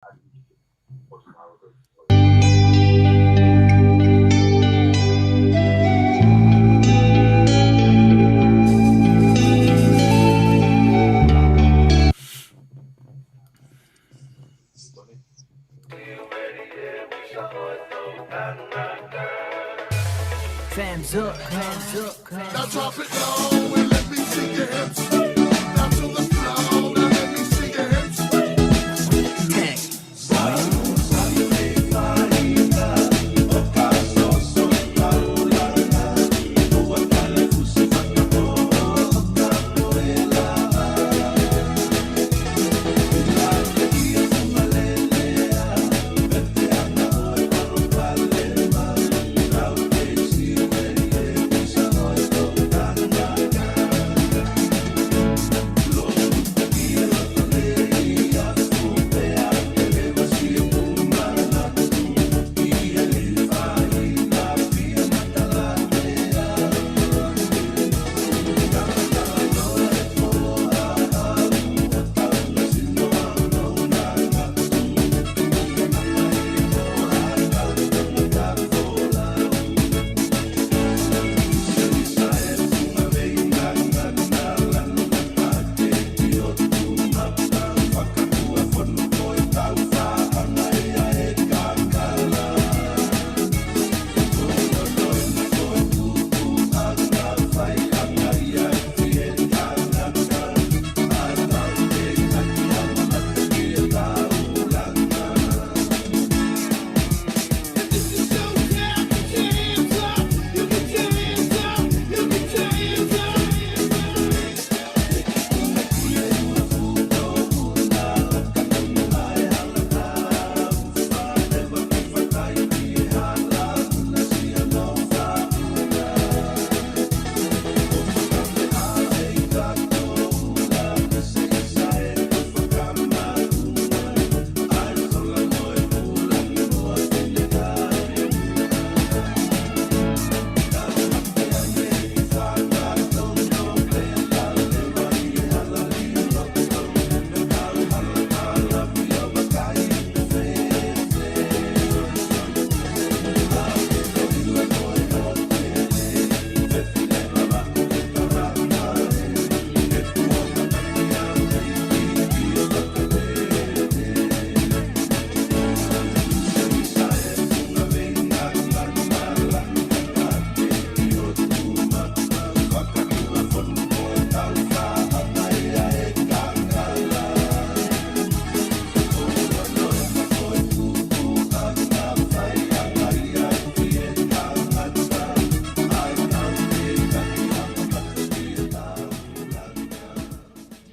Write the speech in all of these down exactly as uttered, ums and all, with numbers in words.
Fans up, fans up, fans Now drop it low and let me see your hips. Now to the floor, now let me see your hips. Tag.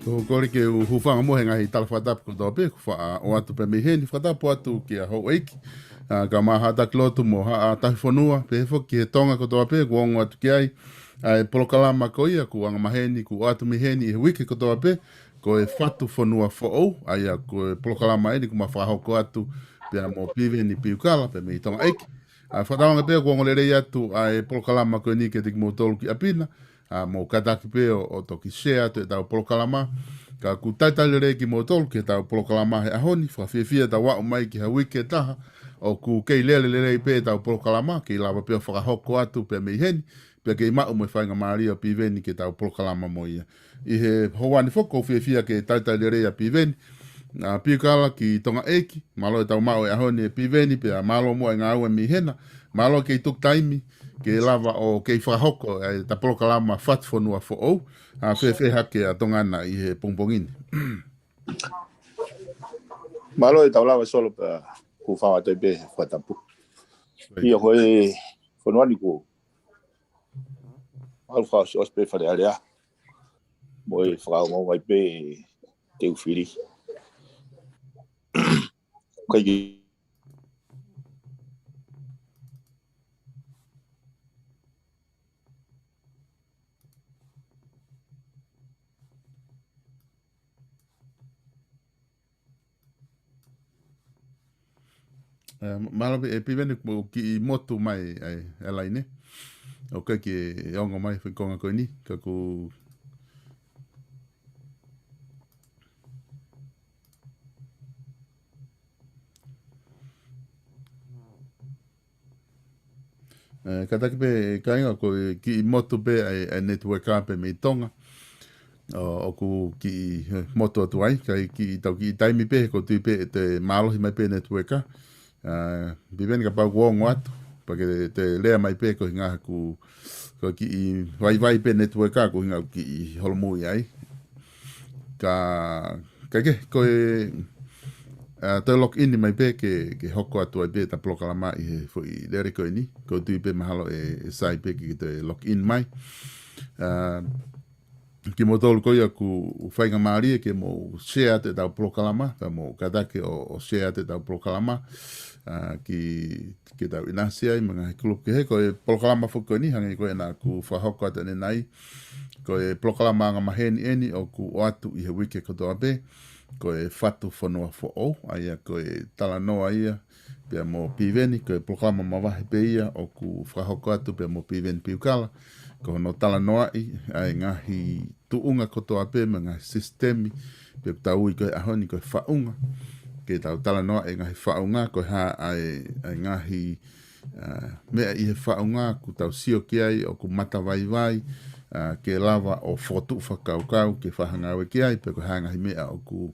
Ko e kole ke u hūfanga muʻa he ngaahi tala fakatapu kotoa pē, kuo faʻa ʻoatu pē mei heni, fakatapu atu kia houʻeiki, ʻa, kae ʻumaʻā haʻa taki lotu mo haʻa tauhi fonua, pehē foki ki he Tonga kotoa pē, kuo ongo atu ki ai, ʻa e polokalama ko ia, kuo anga maheni, kuo ʻoatu mei heni, ʻi he uike kotoa pē, ko e Fatu Fonua Foʻou, ʻa ia ko e polokalama eni, kuo ma fakahoko atu, pea mo Piveni Piukala, pea mei Tonga ʻEiki. ʻA, fakatauange pē, kuo ongo lelei atu, ʻa e polokalama ko eni kiate kimoutolu ki ʻapi na, ʻa, mou kātaki pē ʻo, ʻo toki share atu ʻetau polokalama. Ka ʻoku talitali lelei kimoutolu ki heʻetau polokalama he ʻaho ni, fakafiefia ʻetau aʻu mai ki ha uike ʻe taha, ʻoku kei lele lelei pē ʻetau polokalama, kei lava pē ʻo fakahoko atu pea mei heni, pea kei maʻu mo e faingamālie ʻo Piveni ke tau polokalama mo ia. ʻI he houa ni foki ʻoku ou fiefia ke talitali lelei ʻa Piveni, ʻa, Piukala ki Tonga ʻEiki, mālō ʻetau maʻu e ʻaho ni ʻe Piveni, pea mālō muʻa e ngāue mei hena, mālō kei tuku taimi, ke lava ʻo kei fakahoko ʻa ʻeta polokalama Fatu Fonua Foʻou, ʻa, fēfē hake ʻa Tonga na ʻi he pongipongi ni. Mālō ʻetau lava solo pea hūfanga atu ai pē he fakatapu. ʻIo ko e fonua ni kuo ʻalu fakaʻosiʻosi pē Fale Alea. Mo e fakaongoongo ai pē te u fili. Kai ki ʻE, mālō pē, ʻe Piveni, ʻoku kiʻi motu mai ʻa e, ʻa e laine. ʻOku ʻikai ke ongo mai foʻi konga ko eni, ka ʻoku ē, kātaki pē kāinga ko e kiʻi motu pē ʻa e, ʻa e network pē mei Tonga. ʻO, ʻoku kiʻi, ē, motu atu ai, ka ʻi he kiʻi tau kiʻi taimi pē, ʻoku ou tui pē ʻe toe mālohi mai pē network. Ā, Piveni kapau ʻoku ongo atu, pea ke toe lea mai pē ko e ʻuhinga ʻoku, ko e kiʻi vaivai pē network, ko e ʻuhinga ʻoku kiʻi holomui ai. Ka, ka ke, ko e, ā, toe log in mai pē ke, ke hoko atu ai pē ʻeta polokalama ʻi he foʻi lele ko eni, ʻoku ou tui pē mahalo ʻe, ʻe sai pē ke, ke toe log in mai. Ā, kimoutolu ko ia ʻoku faingamālie ke mou share atu ʻetau polokalama, pea mou kātaki ʻo, ʻo share atu ʻetau polokalama, ā, ki, ke tau ʻinasi ai, mo e ngaahi kulupu kehe, ko e polokalama foki ko eni, hangē ko ē naʻa ku fakahoko atu ʻanenai, ko e polokalama angamaheni eni ʻoku ʻoatu ʻi he uike kotoa pē, ko e Fatu Fonua Foʻou, ʻa ia ko e talanoa ia, pea mo Piveni, ko e polokalama mavahe pē ia ʻoku fakahoko atu pea mo Piveni Piukala, ko hono talanoaʻi ʻa e ngaahi tuʻunga kotoa pē mo e ngaahi sisitemi, pea ʻoku tau ui ko e ʻaho ni ko e faʻunga. Ke tau talanoaʻi e ngaahi faʻunga, ko e hā ʻa e, ʻa e ngaahi, ā, meʻa ʻi he faʻunga ʻoku tau sio ki ai ʻoku matavaivai, ā, ke lava ʻo fokotuʻu fakakaukau ke fai ha ngāue ki ai, pe ko e hā e ngaahi meʻa ʻoku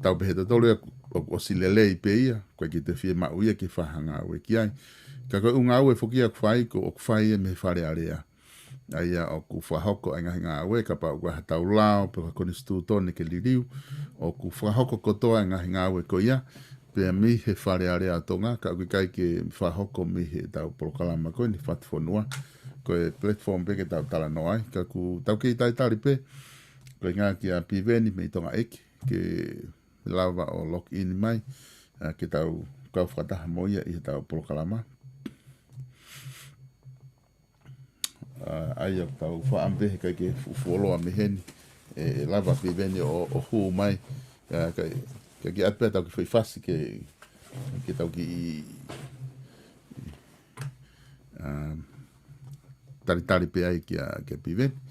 tau pehē ʻe tautolu ia ʻoku ʻosi lelei pē ia, ʻoku ʻikai ke toe fiemaʻu ia ke fai ha ngāue ki ai. Ka ko e ʻū ngāue foki ia ʻoku fai, ko ʻoku fai ia mei he Fale Alea. ʻA ia ʻoku fakahoko ʻa e ngaahi ngāue, kapau ʻoku ʻi ai haʻatau lao, pe ko e konisitūtone ke liliu, ʻoku fakahoko kotoa e ngaahi ngāue ko ia, pea mei he Fale Alea ʻo Tonga, ka ʻoku ʻikai ke fakahoko mei heʻetau polokalama ko eni Fatu Fonua, ko e platform pē ke tau talanoa ai, ka ʻoku tau kei talitali pē, ko e ʻuhinga kia Piveni mei Tonga ʻEiki, ke lava ʻo log in mai, ā, ke tau kau fakataha mo ia ʻi heʻetau polokalama. Ā, ʻa ia ʻoku tau faʻa pehē ʻikai ke fuʻu fuoloa mei heni, ē, ʻe lava Piveni ʻo, ʻo hū mai, ā, ka, ka ke ʻatu pē ʻetau kiʻi foʻi fasi ke, ke tau kiʻi, ā, talitali pē ai kia, kia Piveni.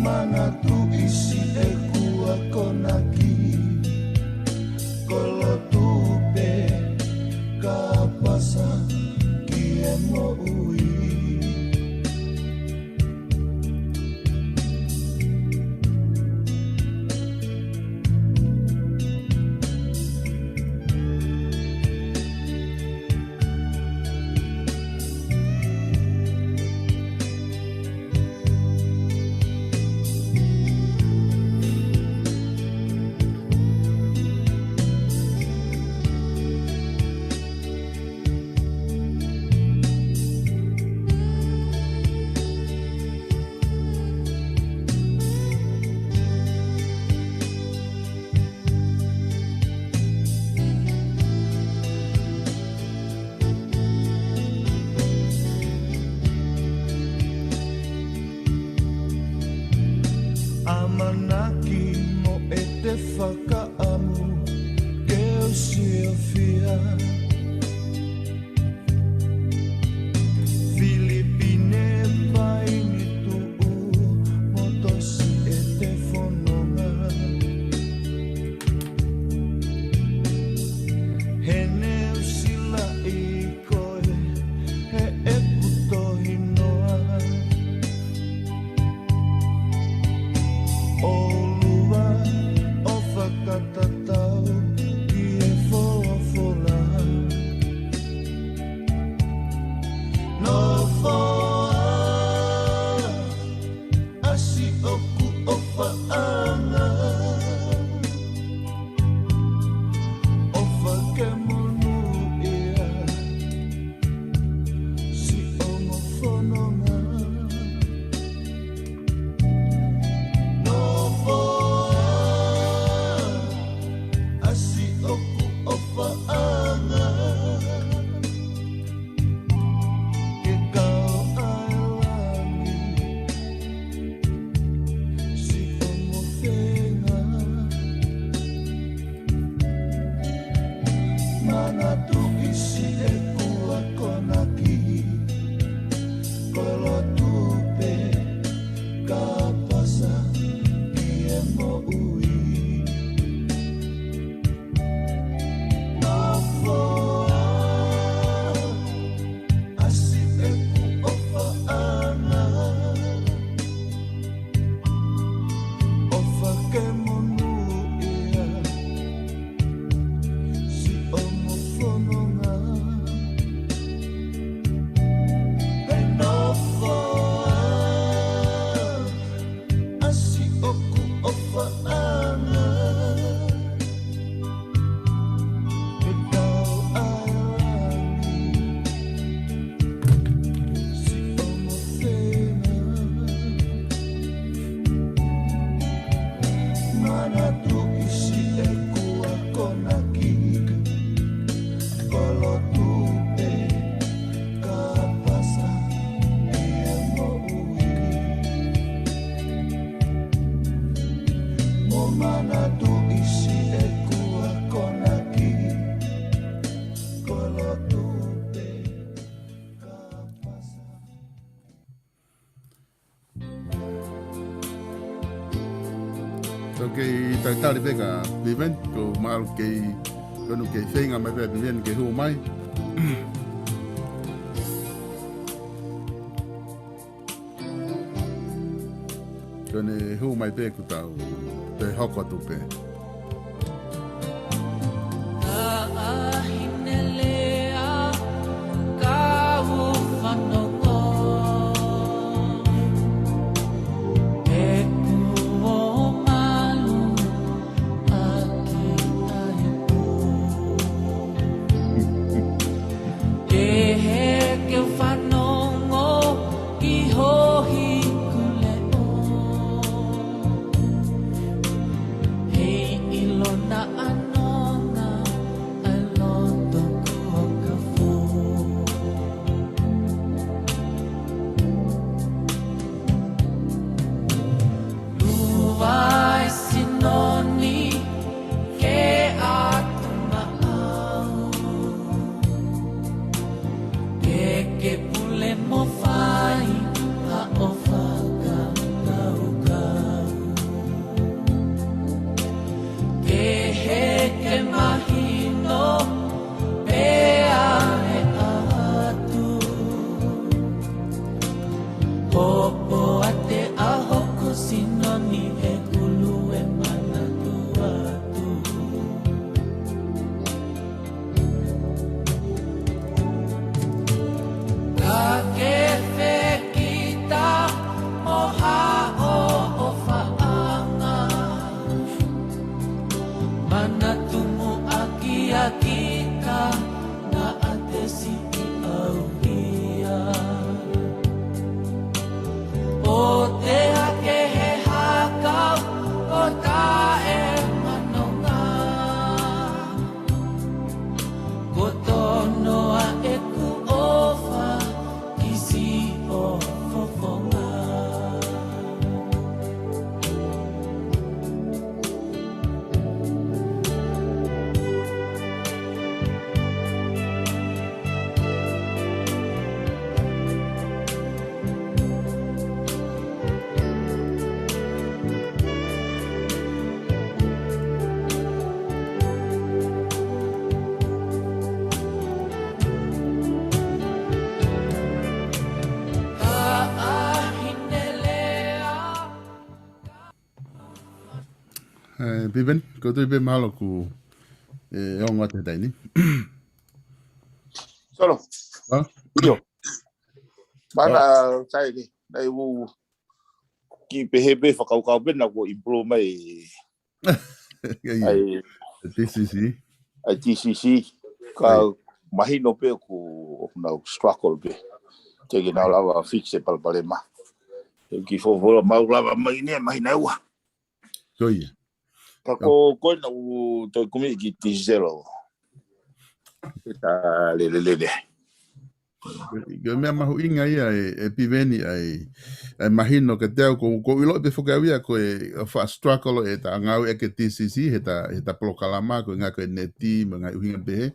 Manatuʻi siʻeku akonaki, ko e lotu pē ka pasa ki he moʻui. ʻAmanaki mo ʻete fakaʻamu ke u siofia. Filipine, Paini, Tuʻu mo Tosi ʻete fononga. He ne u silaʻi koe heʻeku tohinoa. ʻOua ʻo fakatatau ki he folofola. Nofoʻa, ʻasi ʻoku ʻofaʻanga, ʻofa ke monūʻia siʻomo fononga. Nofoʻa, ʻasi ʻoku ʻofaʻanga, ke kau ʻa e langi siʻomo feinga. Manatuʻi siʻeku akonaki, ko e lotu pē ka pasa ki he moʻui. Nofoʻa, ʻasi ʻeku ʻofaʻanga, ʻofa ke monūʻia siʻomo fononga. He nofoʻa, ʻasi ʻoku ʻofaʻanga, ke kau ʻa e langi siʻomo feinga. Manatuʻi siʻeku akonaki, ko e lotu pē ka pasa ki he moʻui. Mou manatuʻi siʻeku akonaki, ko e lotu pē ka pasa. Tau kei talitali pē kia Vivian, ko e mālō kei, ko ʻene kei feinga mai pē Vivian ke hū mai. Ko ʻene hū mai pē kuo tau toe hoko atu pē. Ka ʻahine lea, ka u fanongo. He kuo malu ʻaki ʻa e pō. Kehe ke fanongo ki hoʻo hiku leʻo. Hei Poate ʻa hoku sino ni ʻe kulu e manatu atu. Ka ke fekita mo haʻo ʻofaʻanga. Manatu mo ʻaki ʻa kita naʻa te siʻi ʻauhia. ʻO te hake he hakau ko taʻe manonga. Ko tono ʻa ʻeku ʻofa ki siʻo fofonga. Eh, Piveni, ko tui pe mahalo ku, eh, ongo atu he taimi ni. Solo. Ha? ʻIo. Mana sai ni, nai u ki pehē pe fakakaukau pe naʻa ku improve mai. ʻIo. ʻAi, T C C. ʻAi T C C. Ka ʻIo. Mahino pe ku, ʻoku nau struggle pe. Te ke nau lava fix e palopalema. Te ki fofolo mau lava mai ni, mahino ua. Ko ia. Ka ko, ko ena u toi kumi ki T C C lo. Ke ta lelelele. Ko e meʻa mahuʻinga ia e, e Piveni ʻai, ʻai mahino ke te au ko, ko ʻilo pe foki au ia ko e fa struggle e ta ngāueʻaki e T C C, he ta, he ta polokalama, ko e ngā ko e neti, mo e ngaahi ʻuhinga pehē.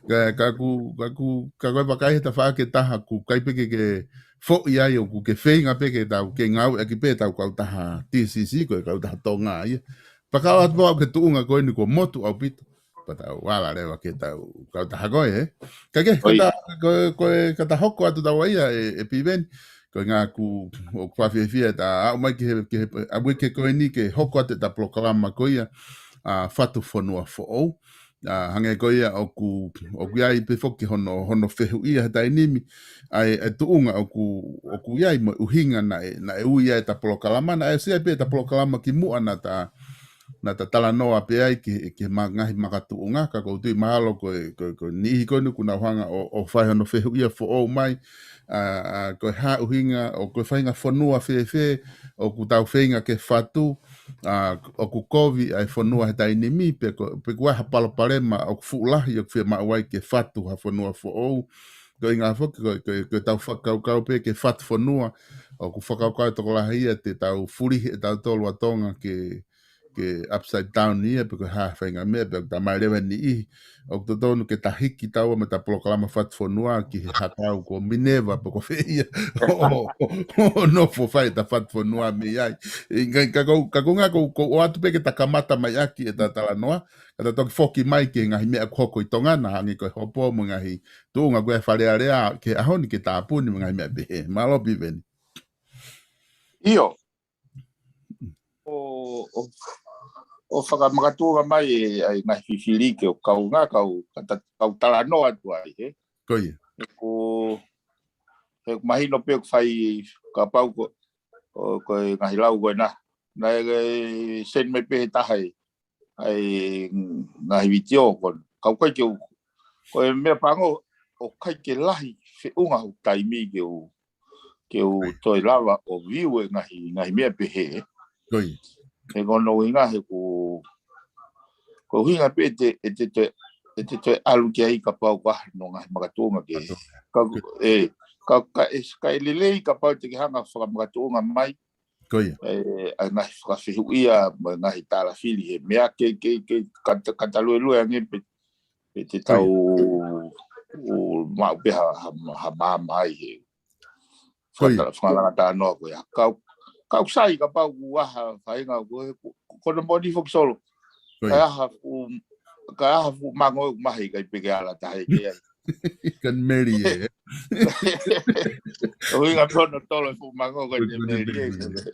Ka, ka ku, ka ku, ka ko e vakai he ta faʻa ke taha ku kai pe ke ke foʻi ai ʻoku ke feinga pe ke tau, ke ngāueʻaki pe tau kautaha T C C, ko e kautaha Tonga ia. Pea ka ʻoatu pau ke tuʻunga ko eni ko motu ʻaupito. Pea tau ala leva ke tau kautaha ko e, ē? Ka ke, ka Oi. ta, ko, ko e, ka ta hoko atu tau ia e, e Piveni. Ko e ngā ku, ʻoku fafiefia ta, ʻaʻu mai ki he, ki he, ʻaʻu mai ke ko eni ke hoko atu e ta polokalama ko ia, ʻa Fatu Fonua Foʻou. ʻA, hangē ko ia ʻoku, ʻoku ʻi ai pe foki hono, hono fehuʻia he taimi ni, ʻa e, e tuʻunga ʻoku, ʻoku ʻi ai mo e ʻuhinga naʻe, naʻe ui ai e ta polokalama, naʻe ʻosi ʻi ai pe ta polokalama ki muʻa naʻa ta, naʻa ta talanoa pe ai ki, ki he ma-, ngaahi makatuʻunga, ka ʻoku ou tui mahalo ko e, ko e, ko e niʻihi ko eni ʻoku nau hanga ʻo, ʻo fai hono fehuʻia foʻou mai, ʻa, ʻa, ko e hā e ʻuhinga, ʻo ko e faʻahinga fonua fēfē, ʻoku tau feinga ke fatu, ʻa, ʻoku kovi ʻa e fonua he taimi ni, pe ko, pe ko e hā e palopalema ʻoku fuʻu lahi ʻoku fiemaʻu ai ke fatu ha fonua foʻou. Ko e ʻuhinga foki, ko, ko, ko e tau fakakaukau pe ke fatu fonua, ʻoku fakakaukau e tokolahi ia te tau fulihi ʻe tautolu ʻa Tonga ke, ke upside down ia, pe ko e hā e faʻahinga meʻa, pe ʻoku ta mai leva ni ʻi, ʻoku totonu ke ta hiki taua mo e ta polokalama Fatu Fonua ki he hakau ko Minerva pe ko fē ia ʻo, ʻo, ʻo nofo fai e ta Fatu Fonua mei ai. ʻIkai, ka ʻoku, ka ʻoku ngā ʻoku, ʻoku ʻoatu pe ke ta kamata mai ʻaki e ta talanoa, ka ta toki foki mai ki he ngaahi meʻa ʻoku hoko ʻi Tonga na hangē ko e hopo mo e ngaahi tuʻunga ko e Fale Alea ki he ʻaho ni ke tāpuni mo e ngaahi meʻa pehē. Mālō Piveni. ʻIo, ʻo, ʻo, ʻo fakamakatuʻunga mai e, ʻa e ngaahi fifili ke ʻo kau ngā kau, ka ta-, kau talanoa atu ai, he? Ko ia. Ko, he mahino pe ʻoku fai kapau ko, ʻo, ko e ngaahi lau ko ena. Naʻe send mai pe he taha e, ʻa e ngaahi vitiō ko, kau kai ke u, ko e meʻa pango, ʻoku ʻikai ke lahi feʻunga hoku taimi ke u, ke u Right. toe lava ʻo view e ngaahi, ngaahi meʻa pehē. Ko ia. He ko hono ʻuhinga he ʻoku, ko e ʻuhinga pe ʻe te, ʻe te toe, ʻe te toe ʻalu ki ai kapau ko ha ngaahi makatuʻunga ke. Makatuʻunga. Ka, Good. ʻE, ka, ka, ʻe, ka ʻe lelei kapau te ke hanga fakamakatuʻunga mai. Ko ia. ʻE, ʻa e ngaahi fakafehuʻia, mo e ngaahi tālafili he meʻa ke, ke, ke, ka ta, ka ta luelue ange pe, pe te Ko ia. tau ʻo maʻu pe ha, ha, ha māmā ai he. Ko ia. Fakata-, fakalanga talanoa ko ia. Kau, kau sai kapau ʻoku ʻi ai ha faʻahinga ko e, ko, ko hono moʻoni foki Solo. Ko ia. Ka ʻi ai ha fuʻu, ka ʻi ai ha fuʻu mango ʻoku mahi kai pe ke ala taha e ke ai. Ka ne meli ē. ʻUhinga pē hono tolo e fuʻu mango ka ne meli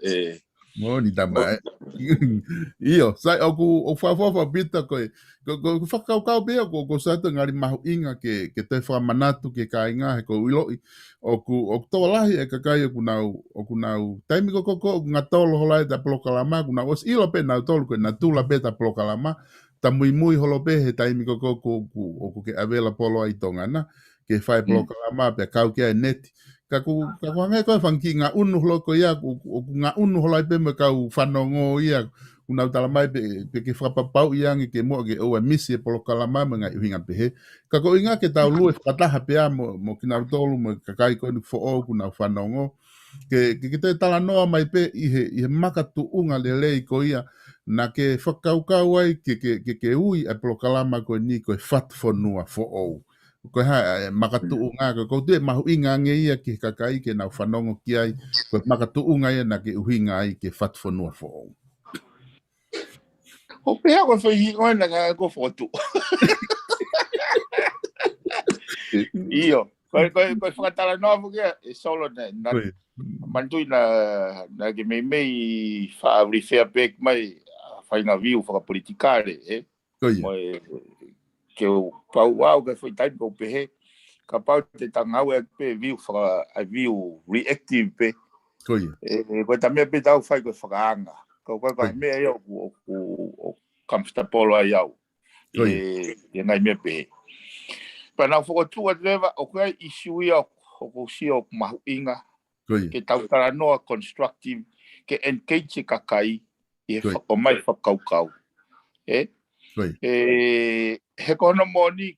ē. Moʻoni tama ē. ʻIo, sai ʻoku, ʻoku fakaʻofoʻofa ʻaupito ko e, ko, ko, ko e fakakaukau pē ia ʻoku, ʻoku sai ʻoku ngali mahuʻinga ke, ke toe fakamanatu ki he kāinga he ʻoku ou ʻiloʻi ʻoku, ʻoku tokolahi e kakai ʻoku nau, ʻoku nau, taimi ko ē ʻoku, ʻoku ngatolo holo ai ʻeta polokalama, ʻoku nau ʻosi ʻilo pē nautolu ko e natula pē ʻeta polokalama, ta muimui holo pē he taimi ko ē ʻoku, ʻoku, ʻoku ke ʻave la polo ai Tonga na, ke fai polokalama pea kau ki ai e neti. Ka ʻoku, ka ʻoku hangē ko e fanga kiʻi ngaʻunu holo ko ia, ʻoku, ʻoku ngaʻunu holo ai pē mo e kau fanongo ia, ʻoku nau tala mai pē, pē ke fakapapauʻi ange ke muʻa ke ʻoua misi e polokalama mo e ngaahi ʻuhinga pehē. Ka ko e ʻuhinga ke tau lue fakataha pea mo, mo kinautolu mo e kakai ko eni foʻou ʻoku nau fanongo. Ke, ke, ke toe talanoa mai pē ʻi he, ʻi he makatuʻunga lelei ko ia, naʻa ke fakakaukau ai ke, ke, ke, ke ui e polokalama ko eni ko e Fatu Fonua Foʻou. Ko e hā e makatuʻunga, ko e ʻoku ou tui ʻe mahuʻinga ange ia ki he kakai ke nau fanongo ki ai, ko e makatuʻunga ia naʻa ke ʻuhinga ai ki he Fatu Fonua Foʻou. ʻO pehē ko e foʻi hingoa naʻa ke fokotuʻu. ʻIo, ko e, ko e, ko e fakatalanoa foki ia, ʻe Solo ne, na, manatuʻi naʻa, naʻa ke meimei faʻa refer back mai, ʻa, faʻahinga view fakapolitikale, ē? Ko ia. Mo e, ke u pau au ke foʻi taimi ko u pehē, kapau te ta ngāueʻaki pē view faka-, ʻa e view reactive pē. Ko ia. ʻE, ʻe, ko e ta meʻa pē tau fai ko e fakaanga. Ko, ko, ko e meʻa ia ʻoku, ʻoku, ʻoku comfortable ai au. Ko ia. ʻE, ʻe ngaahi meʻa pehē. Pea naʻa ku fokotuʻu atu leva, ʻoku ʻi ai e ʻisiū ia ʻoku, ʻoku ou sio ʻoku mahuʻinga. Ko ia. Ke tau talanoa constructive, ke engage e kakai, ʻi he fa-, ʻomai fakakaukau. Ē? Ko ia. ʻE, he ko hono moʻoni,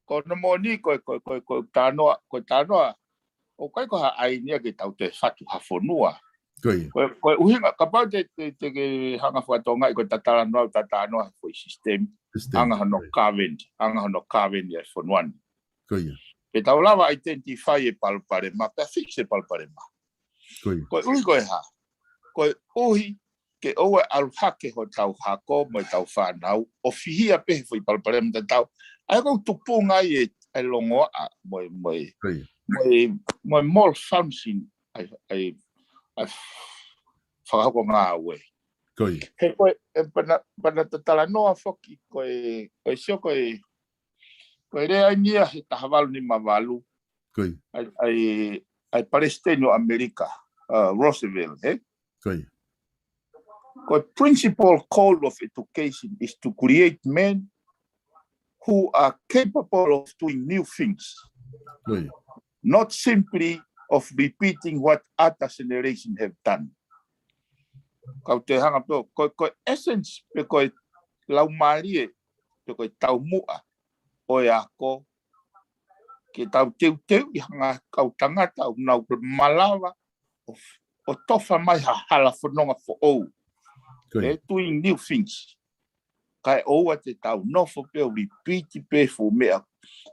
ko hono moʻoni, ko e, ko e, ko e, ko e talanoa, ko e talanoa, ʻoku ʻikai ko ha ʻai ia ke tau toe fatu ha fonua. Ko ia. Ko e, ko e ʻuhinga, kapau te, te, te ke hanga fakatonga ʻi ko e ta talanoa, ta talanoa he foʻi system, System, anga hono ko ia. Govern, anga hono govern ia e fonua ni. Ko ia. Ke tau lava identify e palopalema, pea fix e palopalema. Ko ia. Ko e ʻuhi ko e hā? Ko e ʻuhi ke ʻoua ʻe ʻalu hake hotau hako mo ʻetau fānau, ʻo fihia pē he foʻi palopalema tatau. ʻA ia ʻoku tupunga ai e, e longoaʻa, mo e, mo e, Ko ia. mo e, mo e malfunction, ʻa e, ʻa e, ʻa e fakahoko ngāue. Ko ia. He ko e, e pana, pana ta talanoa foki, ko e, ko e sio ko e, ko e lea ʻeni ia he taha valu nima valu. Ko ia. ʻA e, ʻa e, ʻa e palesiteni ʻo ʻAmelika, uh, Roosevelt, ē? Ko ia. Ko e principal goal of education is to create men who are capable of doing new things, Ko ia. not simply of repeating what other generation have done. Kau te hanga pē, ko, ko e essence pe ko e laumālie, pe ko e taumuʻa ʻo e ako, ke tau teuteuʻi ha ngaahi kau tangata ʻoku nau malava ʻo, ʻo tofa mai ha hala fononga foʻou. Ko ia. ʻE doing new things. Kae ʻoua te tau nofo pē ʻo repeat pē fuʻu meʻa.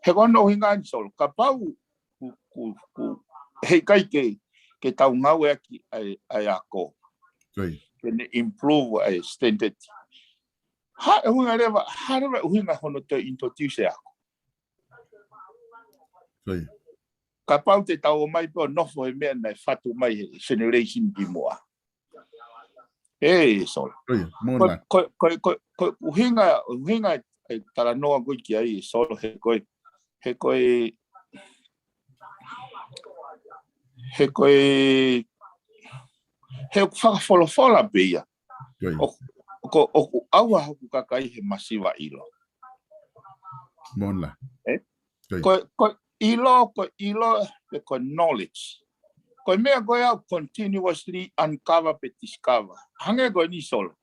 He ko hono ʻuhinga ʻeni Solo, kapau ʻoku, ʻoku, ʻoku, heʻikai ke, ke tau ngāueʻaki ʻa e, ʻa e ako. Ko ia. Ke ne improve ʻa e standard. Hā e ʻuhinga leva, hā leva e ʻuhinga hono toe introduce e ako. Ko ia. Kapau te tau ō mai pē ʻo nofo he meʻa naʻe fatu mai he generation kimuʻa. ʻE, Solo. Ko ia, Ko, Mona. ko, ko, ko, ko, ʻuhinga, ʻuhinga e talanoa ko ē ki ai, Solo, he ko e, he ko e, he ko e, he fakafolofola pē ia. Ko ia. ʻO, ko, ʻoku ʻauha hoku kakai he masiva ʻilo. Mona. Ē? Ko ia. Ko, ko ʻilo, ko ʻilo, pe ko knowledge. Ko e meʻa ko ia ʻoku continuously uncover pe discover. Hangē ko eni Solo.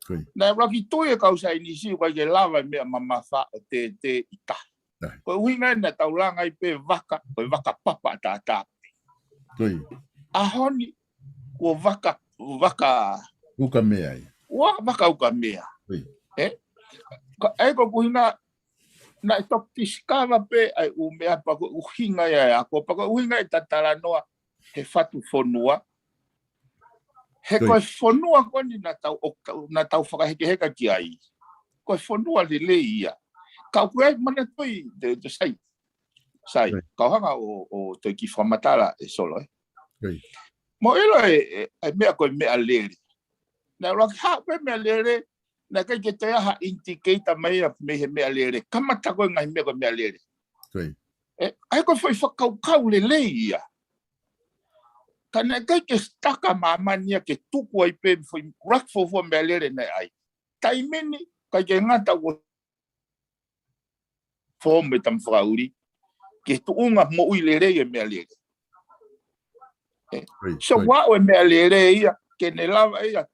Ko ia. Naʻe ʻuluaki tui e kau saienisi ʻoku ʻikai ke lava e meʻa mamafa ʻo tētē ʻi tahi. Tahi. Ko e ʻuhinga ia naʻa tau langa ai pē vaka, ko e vaka papa ʻataʻatā pē. Ko ia. ʻAho ni, kuo vaka, vaka Ukamea ia. ua, vaka ukamea. Ko ia. Ē? Ka, ʻa ia ko e ʻuhinga, naʻe toki discover pē ʻa e ʻū meʻa pea ko e ʻuhinga ia e ako, pea ko e ʻuhinga e ta talanoa he fatu fonua. He Ko ia. ko e fonua ko eni naʻa tau, ʻo, naʻa tau fakahekeheka ki ai. Ko e fonua lelei ia. Ka ʻoku ʻi ai, manatuʻi, te, te Sai. Sai, kau hanga ʻo, ʻo toe kiʻi fakamatala ʻe Solo, ē. Mou ʻilo e, e, e meʻa ko e meʻalele. Naʻe ʻuluaki haʻu pē meʻalele, naʻe ʻikai ke toe ʻi ai ha indicator mai ia mei he meʻalele. Kamata ko e ngaahi meʻa ko e meʻalele. ʻE, ʻa ia ko e foʻi fakakaukau lelei ia. Ka naʻe ʻikai ke stuck ʻa māmani ia ke tuku ai pē foʻi ʻuluaki fuofua meʻalele naʻe ʻai. Taimi ni, ʻikai ke ngata ʻoku foomu e tama fakaʻuli, ke tuʻunga moʻui lelei e meʻalele. ʻE, so ua o e meʻalele ia, ke ne lava ia,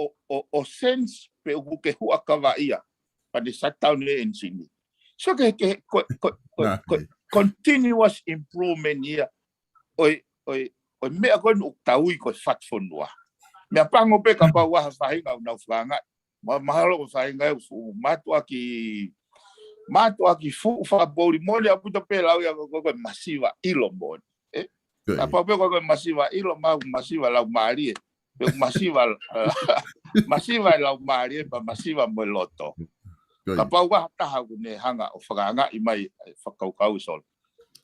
ʻo, ʻo, ʻo sense pe ʻoku ke huʻakavaʻi ia, pea ne shutdown e ʻenisini. So ke, ke, ko, ko, ko, ko, continuous improvement ia, ʻo e, ʻo e, ʻo e meʻa ko eni ʻoku tau ui ko e fatu fonua. Meʻa pango pē kapau ʻoku ʻi ai ha faʻahinga ʻoku nau fakaangaʻi. Ma, mahalo ko e faʻahinga ʻoku fuʻu mātuʻaki, mātuʻaki fuʻu fakapoʻuli moʻoni ʻaupito pē lau ia ko, ko, ko e masiva ʻilo moʻoni. ʻE? Kapau pē ko, ko e masiva ʻilo, ma, masiva laumālie. Pe masiva, masiva e laumālie, pea masiva mo e loto. Kapau ʻoku ʻi ai ha taha ʻoku ne hanga ʻo fakaangaʻi mai e fakakaukau ʻe Solo.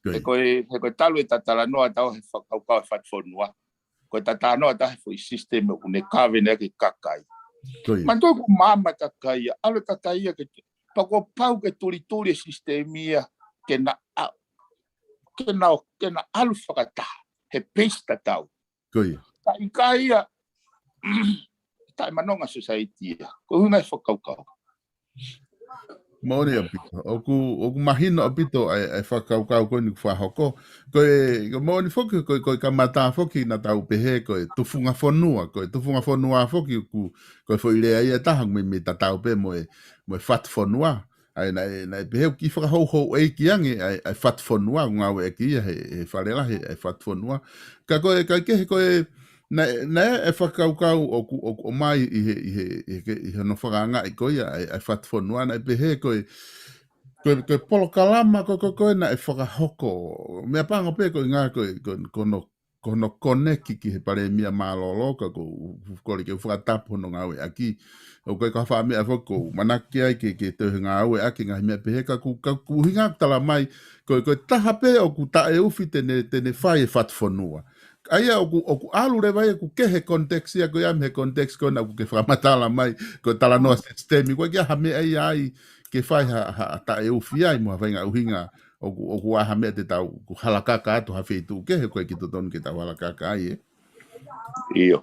He ko e, he ko e talu e tatalanoa ʻa taua he fakakaukau e fatu fonua. Ko e tatalanoa ʻa taua he foʻi system ʻoku ne kave ʻaki e kakai. Manatuʻi ʻoku maama e kakai ia, ʻalu e kakai ia ke, pea kuo pau ke tulituli e system ia, ke na, a, ke na, ke na ʻalu fakataha, he peisi tatau. Ka ʻikai ia, taʻemanonga society ia. Ko e ʻuhinga e fakakaukau. Moʻoni ʻaupito. ʻOku, ʻoku mahino ʻaupito ʻa e, ʻa e fakakaukau ko eni ʻoku fakahoko. Ko e, ko e moʻoni foki, ko e, ko e kamata foki naʻa tau pehē, ko e tufunga fonua, ko e tufunga fonua foki ʻoku, ko e foʻi lea ia ʻe taha mei, mei tatau pē mo e, mo e fatu fonua. ʻA ia naʻe, naʻe pehē ʻoku kiʻi fakahouhouʻeiki ange ʻa e, ʻa e fatu fonua, ʻoku ngāueʻaki ia he, he Fale Lahi, ʻa e fatu fonua. Ka ko e, ka kehe ko e, naʻe, naʻe ʻi ai e fakakaukau ʻoku, ʻoku ʻomai ʻi he, ʻi he, ʻi he, ʻi hono fakaangaʻi ko ia ʻa e, ʻa e fatu fonua, naʻe pehē ko e, ko e, ko e polokalama ko, ko, ko ē naʻe fakahoko. Meʻa pango pē ko e ngaahi ko e, ko, ko hono ko hono koneki ki he palēmia mālōlō ka ʻoku ou kole ke u fakatapu hono ngāueʻaki. ʻOku ʻikai ko ha faʻa meʻa foki ʻoku ou manako ki ai ke, ke toe ngāueʻaki ngaahi meʻa pehē ka ʻoku, ka ʻoku ʻuhinga ʻoku tala mai, ko e, ko e taha pē ʻoku taʻeufi te ne, te ne fai e fatu fonua. ʻA ia ʻoku, ʻoku ʻalu leva ia ʻoku kehe context ia ko ia mei he context ko ena ʻoku ke fakamatala mai, ko e talanoa sisitemi, ʻoku ʻikai ke ʻi ai ha meʻa ia ai ke fai ha, ha taʻeufi ai mo ha faʻahinga ʻuhinga ʻoku, ʻoku ʻi ai ha meʻa te tau, ʻoku halakaka atu ha feituʻu kehe, ʻoku ʻikai ke totonu ke tau halakaka ai, ē? ʻIo.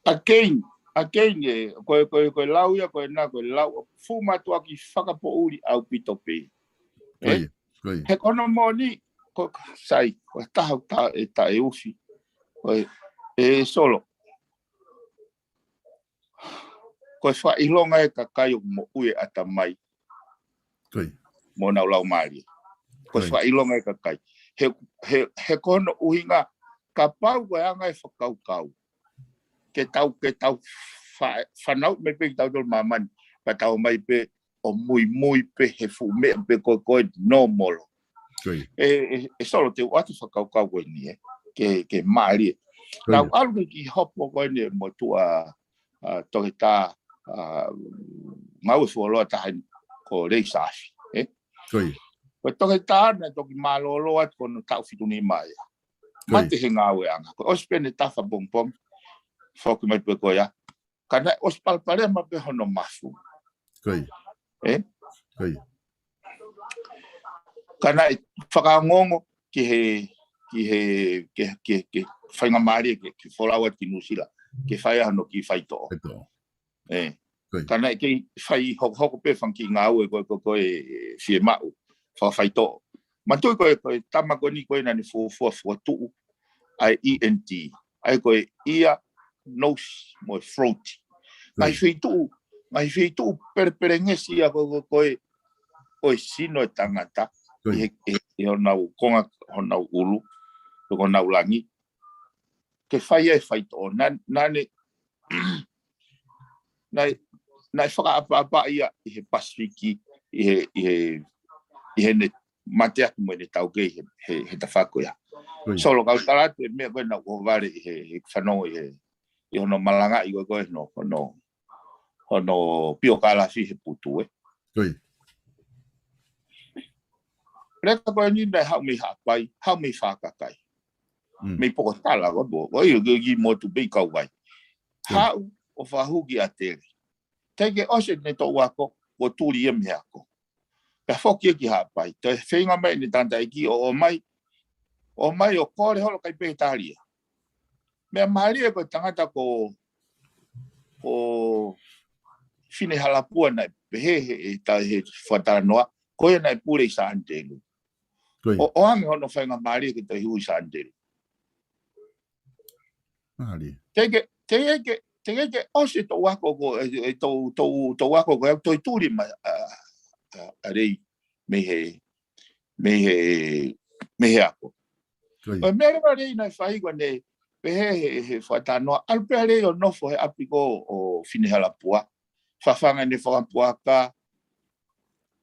Again, again, ē, ko e, ko e, ko e lau ia, ko ena, ko e lau, fuʻu mātuʻaki fakapoʻuli ʻaupito pē. Ko ia, ko ia. He ko hono moʻoni, ko, Sai, ko e taha ʻoku ta, ʻe taʻeufi. Ko e, ʻe Solo. Ko e fakaʻilonga e kakai ʻoku moʻui e ʻatamai. Ko ia. Mo honau laumālie. Ko e fakaʻilonga e kakai. He, he, he ko hono ʻuhinga, kapau ko e anga e fakakaukau. Ke tau, ke tau fa, fanauʻi mai pē kitautolu māmani. Pea tau mai pē ʻo muimui pē he fuʻu meʻa pē ko, ko e normal. Ko ia. ʻE, ʻe, ʻe Solo te u ʻoatu e fakakaukau ko eni, ē. Ke, ke mālie. Ko ia. Naʻa ku ʻalu ki he kiʻi hopo ko eni mo e tuʻa, ʻa, toketā, ʻa, ngāue fuoloa taha eni ko Lei Saafi, ē. Ko ia. Ko e toketā naʻe toki mālōlō atu ko hono taʻu fitu nima ia. Ko ia. Mate he ngāueʻanga. Ko e ʻosi pē ʻene tafa pongipongi. Foki mai pē ko ia. Ka naʻe ʻosi palopalema pē hono mafu. Ko ia. Ē? Ko ia. Ka naʻe fakaongoongo ki he, ki he, ki he, ki he, ki he faingamālie ke, ke folau atu ki Nuʻusila, ke fai ai hono kiʻi faitoʻo. Faitoʻo. Ē. Ko ia. Ka naʻe kei fai hokohoko pē fanga kiʻi ngāue ko, ko, ko e fiemaʻu, fakafaitoʻo. Manatuʻi ko e, ko e tama ko eni ko ē naʻa ne fuofua fokotuʻu ʻa e E N T. ʻA ia ko e ear, nose, mo e throat. Ko ia. Ngaahi feituʻu, ngaahi feituʻu pelepelengesi ia ko, ko, ko e, ʻo e sino e tangata. Ko ia. ʻI he, ʻi he, ʻi honau konga, honau ʻulu, ko honau langi. Ke fai ai e faitoʻo. Naʻa, naʻa ne, naʻe, naʻe fakaʻapaʻapa ia ʻi he Pasifiki, ʻi he, ʻi he, ʻi heʻene mate atu mo ʻene taukei he, he, he tafaʻaki ko ia. Ko ia. Solo, kau tala atu e meʻa ko ē naʻa ku ʻohovale ʻi he, he fanongo ʻi he, ʻi hono malangaʻi ko ē ko ē hono, hono, hono piokalafi he putu, ē. Ko ia. Leka ko eni naʻe haʻu mei Haʻapai, haʻu mei Fakakai. Mm. Mei Pokotala, ko, ko, ko ia, ko ia motu pē ʻi Kauvai. Haʻu ʻo fakahū ki ʻAtele. Teʻeki ke ʻosi ʻene toʻu ako, ʻo tuli ia mei he ako. Pea foki ia ki Haʻapai. Toe feinga mai ʻene tangataʻeiki ʻo, ʻomai, ʻomai ʻo kole holo kai pē talia. Meʻa mālie ko e tangata ko, ko Finehalapua naʻe pehē he, he, ta-, he fakatalanoa, ko ia naʻe pule ʻi Sānitelu. Ko ia. ʻO, ʻoange hono faingamālie ke toe hū ʻi Sānitelu. Mālie. Teʻeki, teʻeki, teʻeki ʻosi toʻu ako ko, e, e, toʻu, toʻu, toʻu ako ko, e toe tuli mai, a, a, a Lei mei he, mei he, mei he ako. Ko ia. Ko e meʻa leva Lei naʻe fai ko ʻene pehē he, he fakatalanoa, ʻalu pē ʻa Lei ʻo nofo he ʻapi ko ē ʻo Finehalapua. Fafanga ʻene fakapuaka,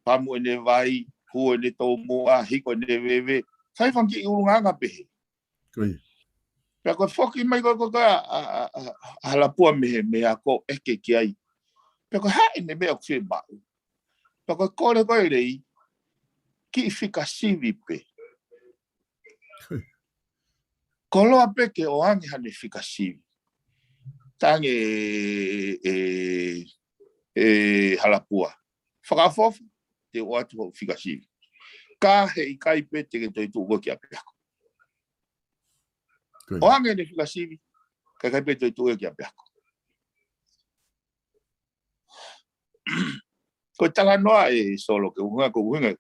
pamu ʻene vai, hū ʻene toumuʻa, hiko ʻene veve. Fai fanga kiʻi ʻulungaanga pehē. Ko ia. Pea ko e foki mai ko, ko, ko, ʻa, ʻa, ʻa, ʻa Halapua mei he, mei he ako ʻeke ki ai. Pea ko e hā ʻene meʻa ʻoku fiemaʻu. Pea ko e kole ko ē Lei, kiʻi fika sivi pē. Ko ia. Koloa pē ke ʻoange haʻane fika sivi. Tangi e, e, e Halapua. Fakaʻofoʻofa, te u ʻoatu hoʻo fika sivi. Ka heʻikai pē te ke toe tuʻu koe ki ʻapiako. Ko ia. ʻOange ʻene fika sivi, ka ʻikai pē toe tuʻu ia ki ʻapiako. Ko e talanoa ē Solo ke ʻuhinga, ko e ʻuhinga.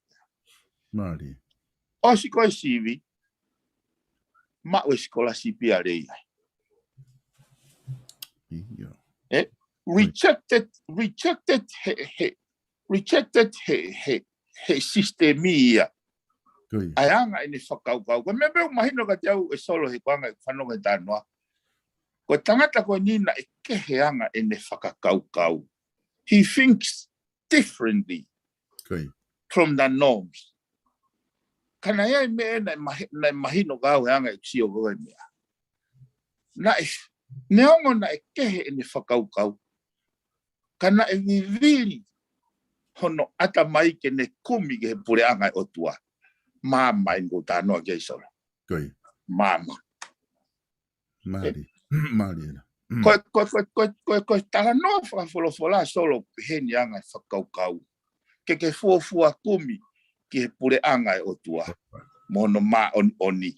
Mālie. ʻOsi ko e sivi, maʻu e sikolasipi ʻa Lei ai. ʻIo. Ē, rejected, rejected he, he, rejected he, he, he sisitemi ia. Ko ia. ʻA e anga ʻene fakakaukau. Ko e meʻa pē ʻoku mahino kiate au ē Solo he ko e anga ʻeku fanongo he talanoa. Ko e tangata ko eni naʻe kehe anga ʻene fakakaukau. He thinks differently Ko ia. from the norms. Ka naʻe ʻi ai e meʻa naʻe mahi-, naʻe mahino kiate au he anga ʻeku sio ko e meʻa. Naʻe, neongo naʻe kehe ʻene fakakaukau, ka naʻe vivili hono ʻatamai ke ne kumi ki he puleʻanga ʻo e ʻOtua. Māmā eni ʻoku ou talanoa ki ai Solo. Ko ia. Māmā. Mālie. Mālie ena. Mm. Ko, ko, ko, ko, ko, ko e talanoa fakafolofola Solo pehē ni anga e fakakaukau. Ke ke fuofua kumi ki he puleʻanga ʻo e ʻOtua. Mo hono māʻoniʻoni.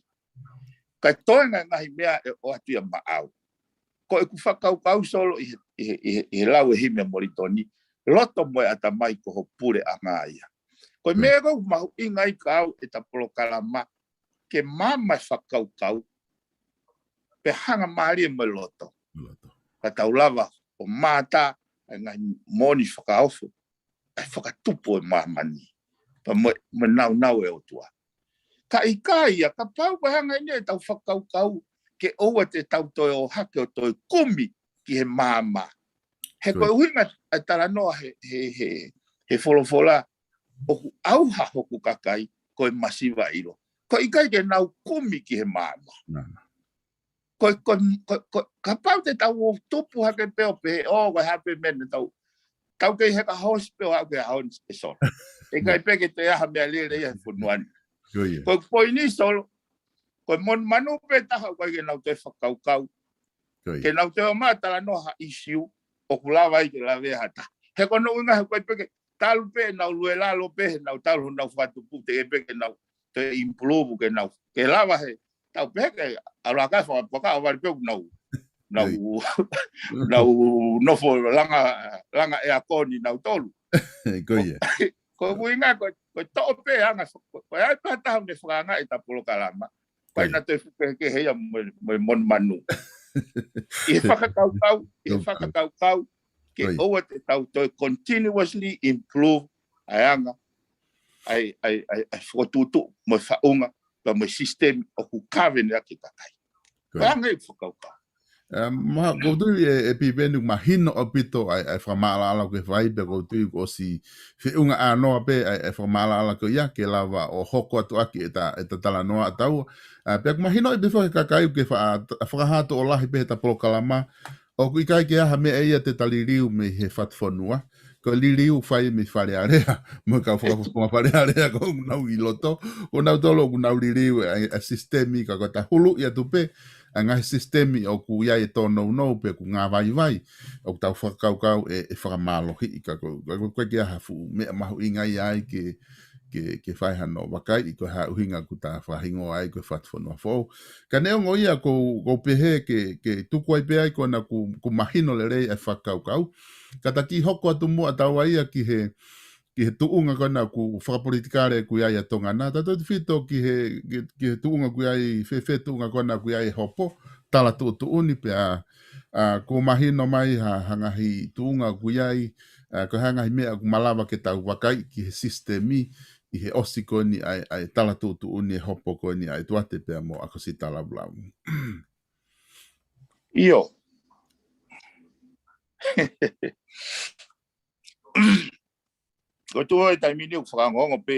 Kae toe ngaahi, ngaahi meʻa ʻe ʻoatu ia maʻau. Ko ʻeku fakakaukau Solo ʻi he, ʻi he, ʻi he, ʻi he lau e himi ʻa Molitoni, loto mo e ʻatamai ko ho puleʻanga ia. Ko e Mm. meʻa ʻoku mahuʻinga ai kiate au ʻeta polokalama, ke māmā e fakakaukau, pea hanga mālie mo e loto. Loto. Ka tau lava ʻo mātā ʻa e ngaahi moʻoni fakaofo, ʻa e fakatupu ʻo e māmani. Pea mo, mo e nāunau ʻo e ʻOtua. Ka ʻikai ia, kapau ko e anga eni ʻetau fakakaukau, ke ʻoua te tau toe ō hake ʻo toe kumi ki he māmā. He ko e Ko ia. ʻuhinga ʻa e talanoa he, he, he, he folofola, ʻoku ʻauha hoku kakai, ko e masiva ʻilo. Ko e ʻikai ke nau kumi ki he māmā. Māmā. Ko, ko, ko, ko, kapau te tau ō tupu hake pē ʻo pehē, ʻo, ko e hā pē meʻa naʻa tau. Tau kei heka hosi pē ʻo aʻu ki he ʻaho ni ē Solo. ʻIkai pē ke toe ʻi ai ha meʻalele ia he fonua ni. Ko ia. Ko e poini Solo, ko e monumanu pē taha ʻoku ʻikai ke nau toe fakakaukau. Ko ia. Ke nau toe ō mai ʻo talanoa ha issue, ʻoku lava ai ke lavea ha taha. He ko hono ʻuhinga he ʻoku ʻikai pē ke talu pē ʻenau lue lalo pē, he nau talu honau fakatupu, teʻeki pē ke nau toe improve, ke nau, ke lava he, tau pehē ke ʻalu hake fakapuaka ʻo vale pē ʻoku nau, nau, Ko ia. nau nofo langa, langa ʻeakoni nautolu. Ko ia. Ko e ʻuhinga ko, ko e toʻo pē anga, ko, ko e ʻai pē ha taha ʻoku ne fakaangaʻi ʻeta polokalama. Ko ia. Ko e naʻa toe fukehekehe ia mo, mo e monumanu. ʻI he fakakaukau, ʻi he Kaukau. fakakaukau, ke Ko ia. ʻoua te tau toe continuously improve ʻa e anga, ʻa e, ʻa e, ʻa e, ʻa e fokotuʻutuʻu mo e faʻunga, pea mo e system ʻoku kavene ʻaki e kakai. Ko Ko e ia. anga e fakakaukau. ʻE, ma, ʻoku ou tui ē, ʻe Piveni ʻoku mahino ʻaupito ʻa e, ʻa e fakamaʻalaʻala ʻoku ke fai pea ʻoku ou tui kuo ʻosi feʻunga ʻānoa pē ʻa e, ʻa e fakamaʻalaʻala ko ia ke lava ʻo hoko atu ʻaki ʻeta, ʻeta talanoa ʻataua. ʻA, pea ʻoku mahino ʻaupito he kakai ʻoku ke fa-, fakahā tokolahi pē heʻeta polokalama. ʻOku ʻikai ke ʻi ai ha meʻa ia te ta liliu mei he fatu fonua. ko e liliu fai mei Fale Alea, mo e kau fakafofonga Fale Alea ko ʻenau ʻi loto, ko nautolu ʻoku nau liliu ʻa e, ʻa e sisitemi ka ko ʻeta huluʻi atu pē ʻa e ngaahi sisitemi ʻoku ʻi ai e tōnounou pe ʻoku ngāvaivai, ʻoku tau fakakaukau ʻe, ʻe fakamālohiʻi ka ko, ka ko, ko e ʻikai ke ʻi ai ha fuʻu meʻa mahuʻinga ia ai ke, ke, ke fai hano vakaiʻi ko e hā e ʻuhinga ʻoku ta fakahingoa ai ko e Fatufonua Foʻou. Ka neongo ia ʻoku ou, ʻoku ou pehē ke, ke tuku ai pē ai ko ena ʻoku, ʻoku mahino lelei ʻa e fakakaukau. Ka ta kiʻi hoko atu muʻa taua ia ki he, ki he tuʻunga ko ena ʻoku fakapolitikale ʻoku ʻi ai ʻa Tonga na. Tautautefito ki he, ki, ki he tuʻunga ʻoku ʻi ai, fēfē tuʻunga ko ena ʻoku ʻi ai e hopo, tala tuʻutuʻuni pea, ʻa, ʻoku mahino mai ha, ha ngaahi tuʻunga ʻoku ʻi ai, ʻa, ko e hā e ngaahi meʻa ʻoku malava ke tau vakaiʻi ki he sisitemi ʻi he ʻosi ko eni ʻa e, ʻa e tala tuʻutuʻuni e hopo ko eni ʻa e Tuate pea mo ʻAkosita Lavulavu. ʻIo. Ko e tuʻu ʻo e taimi ni ʻoku fakaongoongo pē,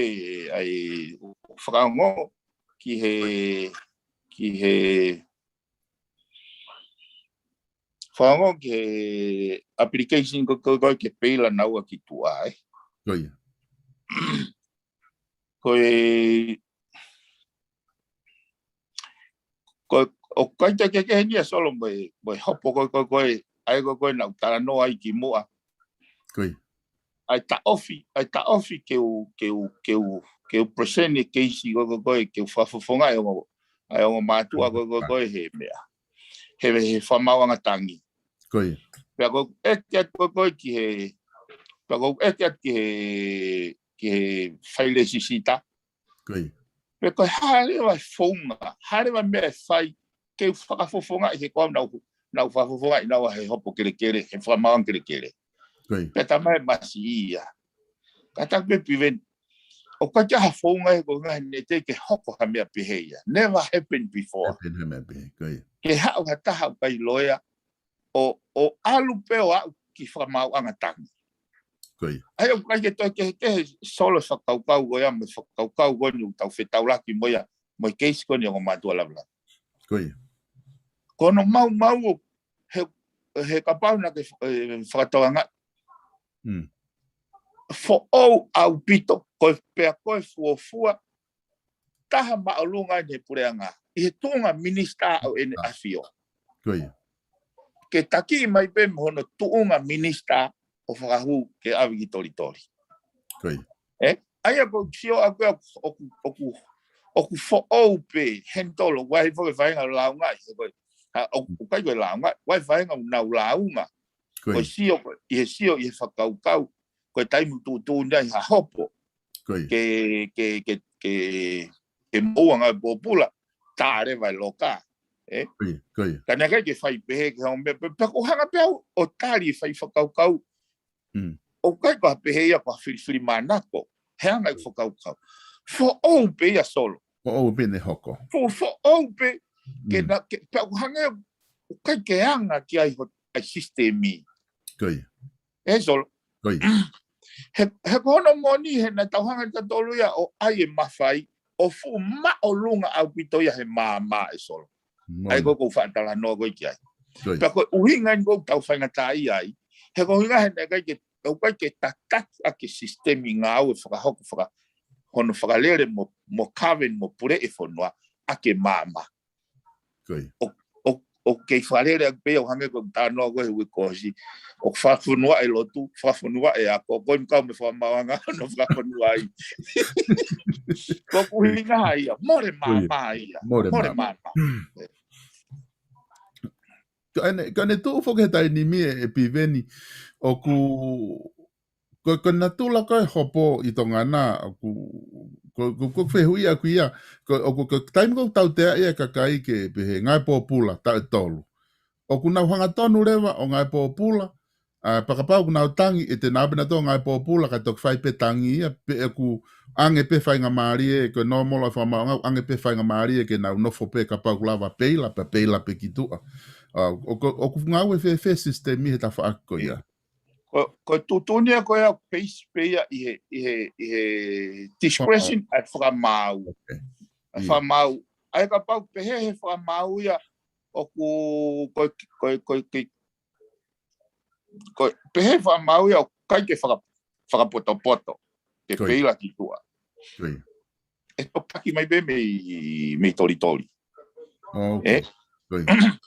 ʻa e, ʻoku fakaongoongo ki he, ki he, fakaongoongo ki he application ko, ko, ko e ke peila naua ki tuʻa, ē. Ko ia. Ko e, ko, ʻoku ʻikai ke kehe ni ʻa Solo mo e, mo e hopo ko, ko, ko e, ʻa e ko, ko e naʻa ku talanoa ai kimuʻa. Ko ia. ʻA e taʻofi, ʻa e taʻofi ke u, ke u, ke u, ke u present e keisi ko, ko, ko e, ke u fakafofongaʻi ʻa e ongo, ʻa e ongo mātuʻa ko, ko, ko e he meʻa. He, he fakamaauʻanga tangi. Ko ia. Pea ko e ʻeke atu ko, ko e ki he, pea ko e ʻeke atu ki he, ki he failesisita. Ko ia. Pea ko e hā leva e founga, hā leva e meʻa ʻe fai, ke u fakafofongaʻi he ko au naʻa ku, naʻa ku fakafofongaʻi naua he hopo kelekele, he fakamaauʻanga kelekele. Ko ia. Pea talamai ʻe Masi ia. Ka taku pē Piveni, ʻoku ʻikai ke ʻi ai ha founga he ko e ngaahi neʻe teʻeki ke hoko ha meʻa pehē ia. Never happened before. Happened ha meʻa pehē, ko ia. Ke haʻu ha taha ʻoku ʻikai loea, ʻo, ʻo ʻalu pē ʻo aʻu ki fakamaauʻanga tangi. Ko ia. ʻA ia ʻoku ʻikai ke toe kehekehe Solo e fakakaukau ko ia mo e fakakaukau ko eni ʻoku tau fetaulaki mo ia, mo e keisi ko eni ʻo e ongo mātuʻa Lavulavu. Ko ia. Ko hono maumau ʻo, he, he kapau naʻa ke, ē, fakatoanga. Mm. Foʻou ʻaupito, ko e pea ko e fuofua, taha māʻolunga ʻi he puleʻanga, ʻi he tuʻunga minisitā ʻo ʻEne ʻAfio. Ko ia. Ke taki mai pē mo hono tuʻunga minisitā ʻo fakahū ke ʻave ki Tolitoli. Ko ia. Ē? ʻA ia ʻoku ou sio ʻaku ia ʻoku, ʻoku, ʻoku foʻou pē, handle, ʻoku ʻi ai foki e faʻahinga lāunga, ʻi he ko e, ha, ʻoku, ʻoku ʻikai ko e lāunga, ʻoku ʻi ai e faʻahinga ʻoku nau lāunga. Ko ia. Ko e sio, ko e, ʻi he sio, ʻi he fakakaukau, ko e taimi tuʻutuʻuni ai ha hopo. Ko ia. Ke, ke, ke, ke, ke moʻua ngāue pōpula, tā leva e loka. Ē? Ko ia, ko ia. Ka naʻe ʻikai ke fai pehē ke hao meʻa, pe, pe ko hanga pē au, ʻo tali e fai fakakaukau. Mm. ʻOku ʻikai ko ha pehē ia ko ha filifilimānako. He anga e fakakaukau. Foʻou pē ia Solo. Foʻou pē ne hoko. Fo-, foʻou pē, ke Mm. na, ke, pea ʻoku hangē, ʻoku ʻikai ke anga ki ai ho, ʻa e sisitemi. Ko ia. Ē Solo. Ko ia. He, he ko hono moʻoni he naʻa tau hanga ʻe tautolu ia ʻo ʻai e mafai, ʻo fuʻu māʻolunga ʻaupito ia he maama ē Solo. ʻA ia Moʻoni. ko e ʻoku ou faʻa talanoa ko ē ki ai. Ko ia. Pea ko e ʻuhinga eni ʻoku tau faingataʻaʻia ai. He ko e ʻuhinga he naʻe ʻikai ke, ʻoku ʻikai ke tataki ʻaki e sisitemi ngāue fakahoko faka-, hono fakalele mo, mo kaven mo puleʻi e fonua ʻaki e maama. Ko ia. ʻO, ʻo, ʻoku kei fakalele ʻaki pē ia ʻo hangē ko e talanoa ko ē he uike kuo ʻosi. ʻOku fakafonua e lotu, fakafonua e ako, ko e ʻikai mo e fakamaauʻanga ʻoku nau fakafonua ai. Ko e ʻuhinga ia, mole Ko ia. maama ia. Mole Mole maama. maama. Ka ʻene, ka ʻene tuʻu foki he taimi ni ē, ē Piveni, ʻoku, ko, ko e natula ko ē hopo ʻi Tonga na, ʻoku, ko, ko, ko e fehuʻi ʻaku ia, ko, ʻoku, ko e taimi ko ē ʻoku tautea ai e kakai ke pehē ngāue pōpula, taʻu ʻe tolu. ʻOku nau hangatonu leva ʻo ngāue pōpula, ʻa, pea kapau ʻoku nau tangi, ʻe te nau pē nautolu ngāue pōpula, ka toki fai pē tangi ia, pe ʻoku ʻange pē faingamālie, ko e normal ʻa e fakamaauʻanga, ʻange pē faingamālie ke nau nofo pē kapau ʻoku lava peila, pea peila pē ki tuʻa. ʻA, ʻoku, ʻoku ngāue fēfē sisitemi he tafaʻaki ko ia? Ko, ko e tuʻutuʻuni ia ko ia base pē ia ʻi he, ʻi he, ʻi he discretion ʻa e fakamaau. Ok. ʻA e Ia. fakamaau. ʻA ia kapau pehē he fakamaau ia ʻoku, ko, ko, ko, ko, ko e pehē fakamaau ia ʻoku ʻIkai ke faka-, fakapotopoto, ke Ko ia. peila ki tuʻa. Ko ia. ʻE topaki mai pē mei, mei tolitoli. Oh, Ē? okay. Ko ia.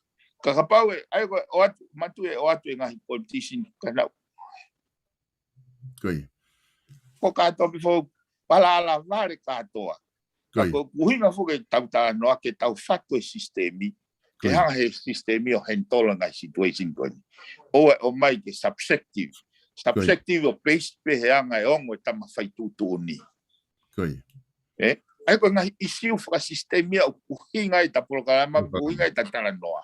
Ka kapau ʻe, ʻai ko ē ʻoatu, mātuʻa ʻe ʻoatu e ngaahi politician ka nau. Ko ia. Ko kātoa pē fou, palalavale kātoa. Ko Ka ia. ko e ʻuhinga foki ke tau talanoa ke tau fatu e sisitemi, ke Ko ia. hanga he sisitemi ʻo handle ngaahi situation ko eni. ʻOua ʻe ʻomai ke subjective. Ko ia. Subjective ʻo base pē he anga e ongo e tama fai tuʻutuʻuni. Ko ia. Ē? ʻAi ko e ngaahi ʻisiu fakasisitemi ia ʻoku ʻuhinga ʻeta polokalama, Ko ia. ʻuhinga ʻeta talanoa.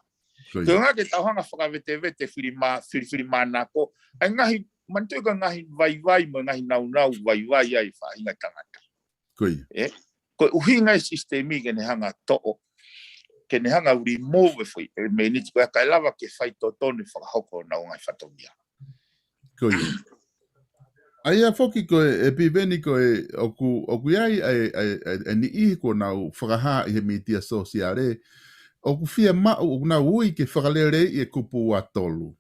Ko ia. Ko e ʻuhinga ke tau hanga fakavetevete fili mā-, fili, fili mānako. ʻAi ngaahi, manatu ko e ngaahi vaivai mo e ngaahi naunau vaivai ʻa e faʻahinga tangata. Ko ia. Ē? Ko e ʻuhinga e sisitemi ke ne hanga toʻo, ke ne hanga remove e foʻi, e miniti ko ia kae lava ke fai totonu fakahoko honau ngaahi fatongia. Ko ia. ʻA ia foki ko e, ʻe Piveni ko e, ʻoku, ʻoku ʻi ai, ʻa e, ʻa e, ʻa e, ʻa e niʻihi kuo nau fakahā ʻi he mītia sōsiale, ʻoku fiemaʻu, ʻoku nau ui ke fakaleleiʻi e kupu ua tolu.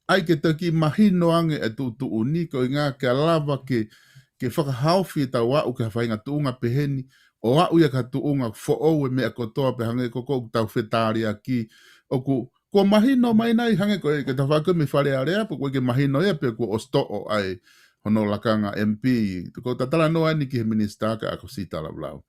ʻAi ke toki mahino ange e tuʻutuʻuni ko e ʻuhinga ke lava ke, ke fakahaofi ʻetau aʻu ki ha faʻahinga tuʻunga pehē ni, ʻo aʻu ia ki ha tuʻunga foʻou e meʻa kotoa pē hangē ko ē ʻoku tau fetaliaki, ʻoku, kuo mahino mai nai hangē ko e, ke tau fakaʻuhinga mei Fale Alea, pe ʻoku ʻikai ke mahino ia pe kuo ʻosi toʻo ʻa e hono lakanga M P, ko ʻeta talanoa eni ki he minisitā ka ʻoku ʻosi talanoa.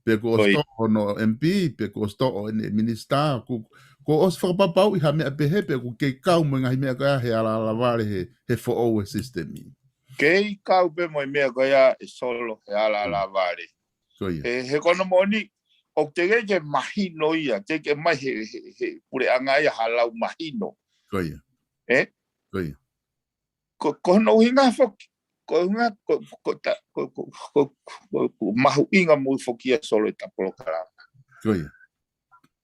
Pe kuo ʻosi Ko ia. toʻo hono M P, pe kuo ʻosi toʻo ʻene minisitā, kuo, kuo ʻosi fakapapauʻi ha meʻa pehē pe ʻoku kei kau mo e ngaahi meʻa ko ia he alālā vale he, he foʻou e sisitemi. Kei kau pē mo e meʻa ko ia ʻe Solo he alālā Mm. vale. Ko ia. He, he ko hono moʻoni, ʻoku teʻeki ke mahino ia, teʻeki ke ʻomai he, he, he puleʻanga ia ha lau mahino. Ko ia. Ē? Ko ia. Ko, ko hono ʻuhinga foki, ko e ʻuhinga, ko, ko ta, ko, ko, ko, ko, ko mahuʻinga mo foki ʻa Solo ʻeta polokalama. Ko ia.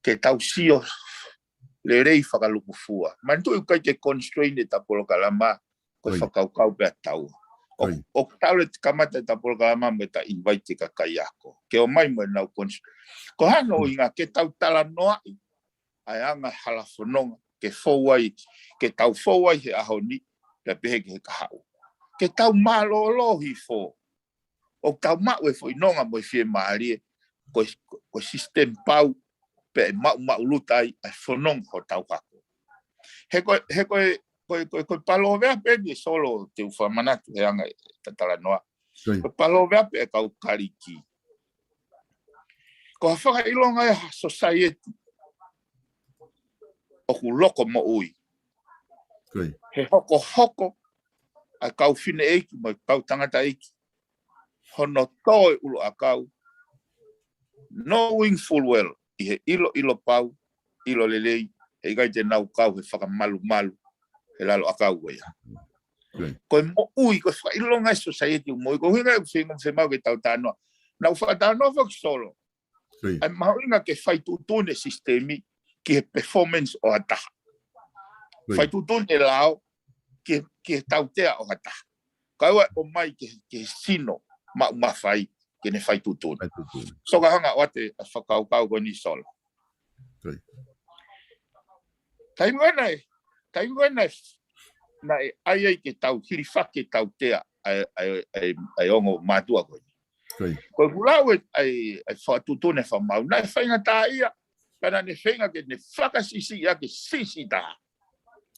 Ke tau sio lelei fakalukufua. Manatuʻi ʻoku ʻikai ke constrain ʻeta polokalama, ko e Ko ia. fakakaukau pē ʻa taua. ʻO, Ko ia. ʻo talu ʻeta kamata ʻeta polokalama mo ʻeta invite e kakai ako. Ke ō mai mo ʻenau cons-, ko hono Mm. ʻuhinga ke tau talanoaʻi ʻa e anga e hala fononga, ke fou ai, ke tau fou ai he ʻaho ni, pea pehē ki he kahaʻu. Ke tau mālōlō hifo, ʻo tau maʻu e foʻi nonga mo e fiemālie, ko e, ko e system pau, pea ʻe maʻumaʻuluta ai, ʻa e fononga hotau ako. He ko e, he ko e, ko e, ko e, ko e palōveape eni ʻe Solo te u fakamanatu he anga ʻeta talanoa. Ko ia. Ko e palōveape ʻa e kau Kalisi. Ko ha fakaʻilonga ia ha society ʻoku loko moʻui. Ko ia. He hokohoko ʻa e kau fineʻeiki mo e kau tangataʻeiki hono tō e ʻuluʻakau, knowing full well, ʻi he ʻiloʻilo pau, ʻilo lelei, he ʻikai te nau kau he fakamalumalu he lalo ʻakau ko ia. Ko ia. Ko e moʻui, ko e fakaʻilonga e society ʻoku moʻui, ko e ʻuhinga ia ʻoku feinga, fiemaʻu ke tau talanoa. Naʻa ku fakatalanoa foki Solo. Ko ia. ʻA e mahuʻinga ke fai tuʻutuʻuni e sisitemi ki he performance ʻo ha taha. Ko ia. Fai tuʻutuʻuni e lao ki he, ki he tautea ʻo ha taha. Kae ʻoua ʻe ʻomai ki he, ki he sino maʻu mafai ke ne fai tuʻutuʻuni. Fai tuʻutuʻuni. So ka hanga ʻo ʻoatu e fakakaukau ko eni Solo. Ko ia. Taimi ko ē naʻe, taimi ko ē naʻe, naʻe ʻai ai ke tau hilifaki e tautea ʻa e, ʻa e, ʻa e, ʻa e ongo mātuʻa ko eni. Ko ia. Ko ʻeku lau e, ʻa e, ʻa e fakatuʻutuʻuni e fakamaau. Naʻe faingataʻaʻia, pea naʻa ne feinga ke ne fakasiʻisiʻi ʻaki e siʻisiʻi taha.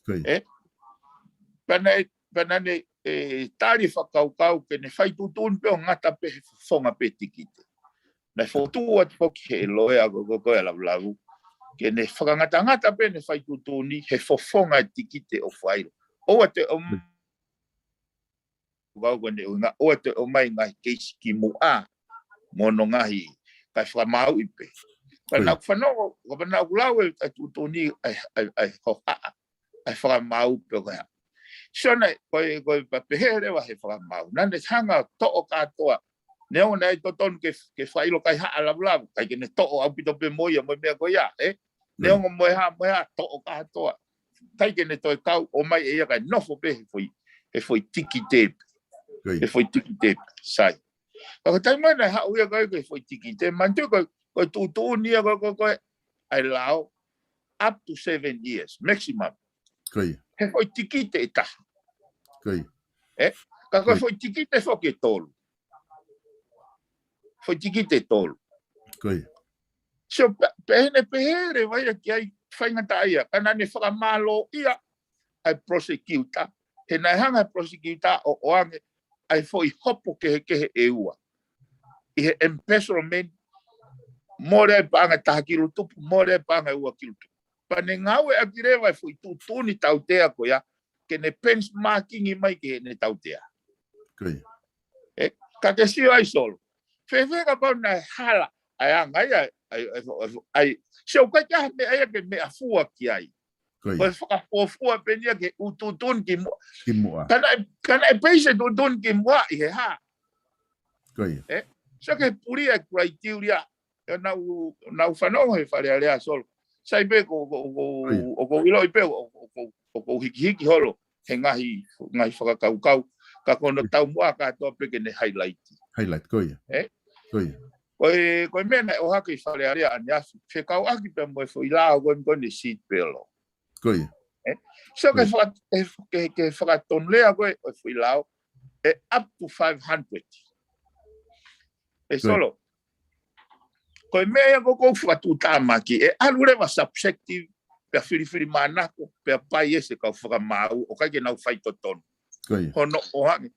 Ko ia. Ē? Pea naʻe, pea naʻa ne, ē, tali e fakakaukau ke ne fai tuʻutuʻuni pē ʻo ngata pē he fofonga pē tikite. Naʻe fokotuʻu atu foki he loea ko, ko, ko e Lavulavu. Ke ne fakangatangata pē ʻene fai tuʻutuʻuni he fofonga e tikite ʻoku fai. ʻOua te ʻom-, Ko ia. Kau ko ʻene ʻuhinga, ʻoua te ʻomai ngaahi keisi kimuʻa mo hono ngaahi, kae fakamaauʻi pē. Ko ia. Pea naʻa ku fanongo, ko pea naʻa ku lau e, e tuʻutuʻuni ʻa e, ʻa e, ʻa e hohaʻa, ʻa e fakamaau pē ko ia. Sio naʻe, ko e, ko e pea pehē leva he fakamaau. Naʻa ne hanga ʻo toʻo kātoa. Neongo naʻe totonu ke, ke fakaʻilo kaihaʻa Lavulavu, ʻikai ke ne toʻo ʻaupito pē mo ia, mo e meʻa ko ia, ē? Ko ia. Neongo mo e hā, mo e hā, toʻo kātoa. ʻIkai ke ne toe kau, ʻomai ʻe ia kae nofo pē he foʻi, he foʻi tikite. Ko ia. He foʻi tikite, sai. Ka ko e taimi naʻe haʻu ia ko ē ko e foʻi tikite, manatuʻi ko e, ko e tuʻutuʻuni ia ko e, ko e, ko e, ʻa e lao, up to seven years, maximum. Ko ia. He foʻi tikite ʻe taha. Ko ia. Ē? Ka ko e foʻi tikite foki ʻe tolu. Foʻi tikite ʻe tolu. Ko ia. So, pe-, pehē ne pehē leva ia ki ai faingataʻaʻia. Ka naʻa ne fakamālōʻia ʻa e prosecutor. He naʻe hanga ʻe he prosecutor ʻo ʻoange ʻa e foʻi hopo kehekehe ʻe ua. ʻI he embezzlement, mole ʻa e paʻanga ʻe taha kilu tupu, mole ʻa e paʻanga ʻe ua kilu tupu. Pea ne ngāueʻaki leva ʻa e foʻi tuʻutuʻuni tautea ko ia, ke ne benchmarking mai ki heʻene tautea. Ko ia. Ē, ka ke sio ai Solo. Fēfē kapau naʻe hala ʻa e anga ia, ʻa e, ʻa e, ʻa e, ʻa e, so ʻikai ke ʻi ai ha meʻa ia ke meʻafua ki ai. Ko ia. Ko e fakafuofua pē eni ia ke u tuʻutuʻuni ki muʻa. Ki muʻa. Ka naʻe, ka naʻe peisi e tuʻutuʻuni ki muʻa ʻi he hā. Ko ia. Ē? So ke puli e criteria. ʻE nau, nau fanongo he Fale Alea Solo. Sai pē ko, ko, ko, Ko ia. ʻoku ou ʻiloʻi pē, ʻoku, ʻoku, ʻoku ou hikihiki holo he ngaahi, ngaahi fakakaukau. Ka ko hono taumuʻa kātoa pē ke ne highlight. Highlight, ko ia. Ē? Ko ia. Ko e, ko e meʻa naʻe ʻohake ʻi Fale Alea ʻaneafi, fekauʻaki pea mo e foʻi lao ko eni ko eni seat belt. Ko ia. Ē? So Ko ia. ke faka-, ke, ke, ke fakatonulea ko e, ʻo e foʻi lao, ʻe up to five hundred. ʻE Ko ia. Solo. Ko e meʻa ia ko ʻoku ou fakatuʻutāmaki, ʻe ʻalu leva subjective, pea filifilimānako, pea bias e kau fakamaau, ʻoku ʻikai ke nau faitotonu. Ko ia. Hono ʻoange.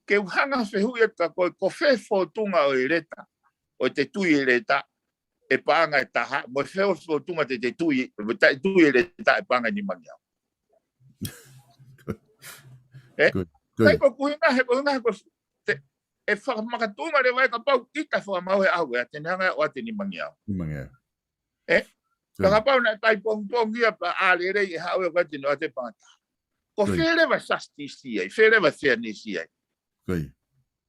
Ke u hanga fehuʻi atu kia koe, ko fē fōtunga ʻo e leta, ʻo e te tui e leta, ʻe paʻanga ʻe taha, mo e fē fōtunga te te tui, ʻe taʻe tui e leta ʻe paʻanga ʻe nimangeau. Ē? Ko ia. Ko ia. He ko e ʻuhinga, he ko e ʻuhinga, he ko e te, ʻe fakamakatuʻunga leva ia kapau ʻita fakamaau he ʻaho ʻe ʻa te ne hanga ʻo ʻoatu e nimangeau. Nimangeau. Ē? Ko ia. Ka kapau naʻe tai pongipongi ia pea ʻā lelei e haʻu ʻe ʻoatu e paʻanga ʻe taha. Ko Ko ia. fē leva justice ai, fē leva fairness ai. Ko ia.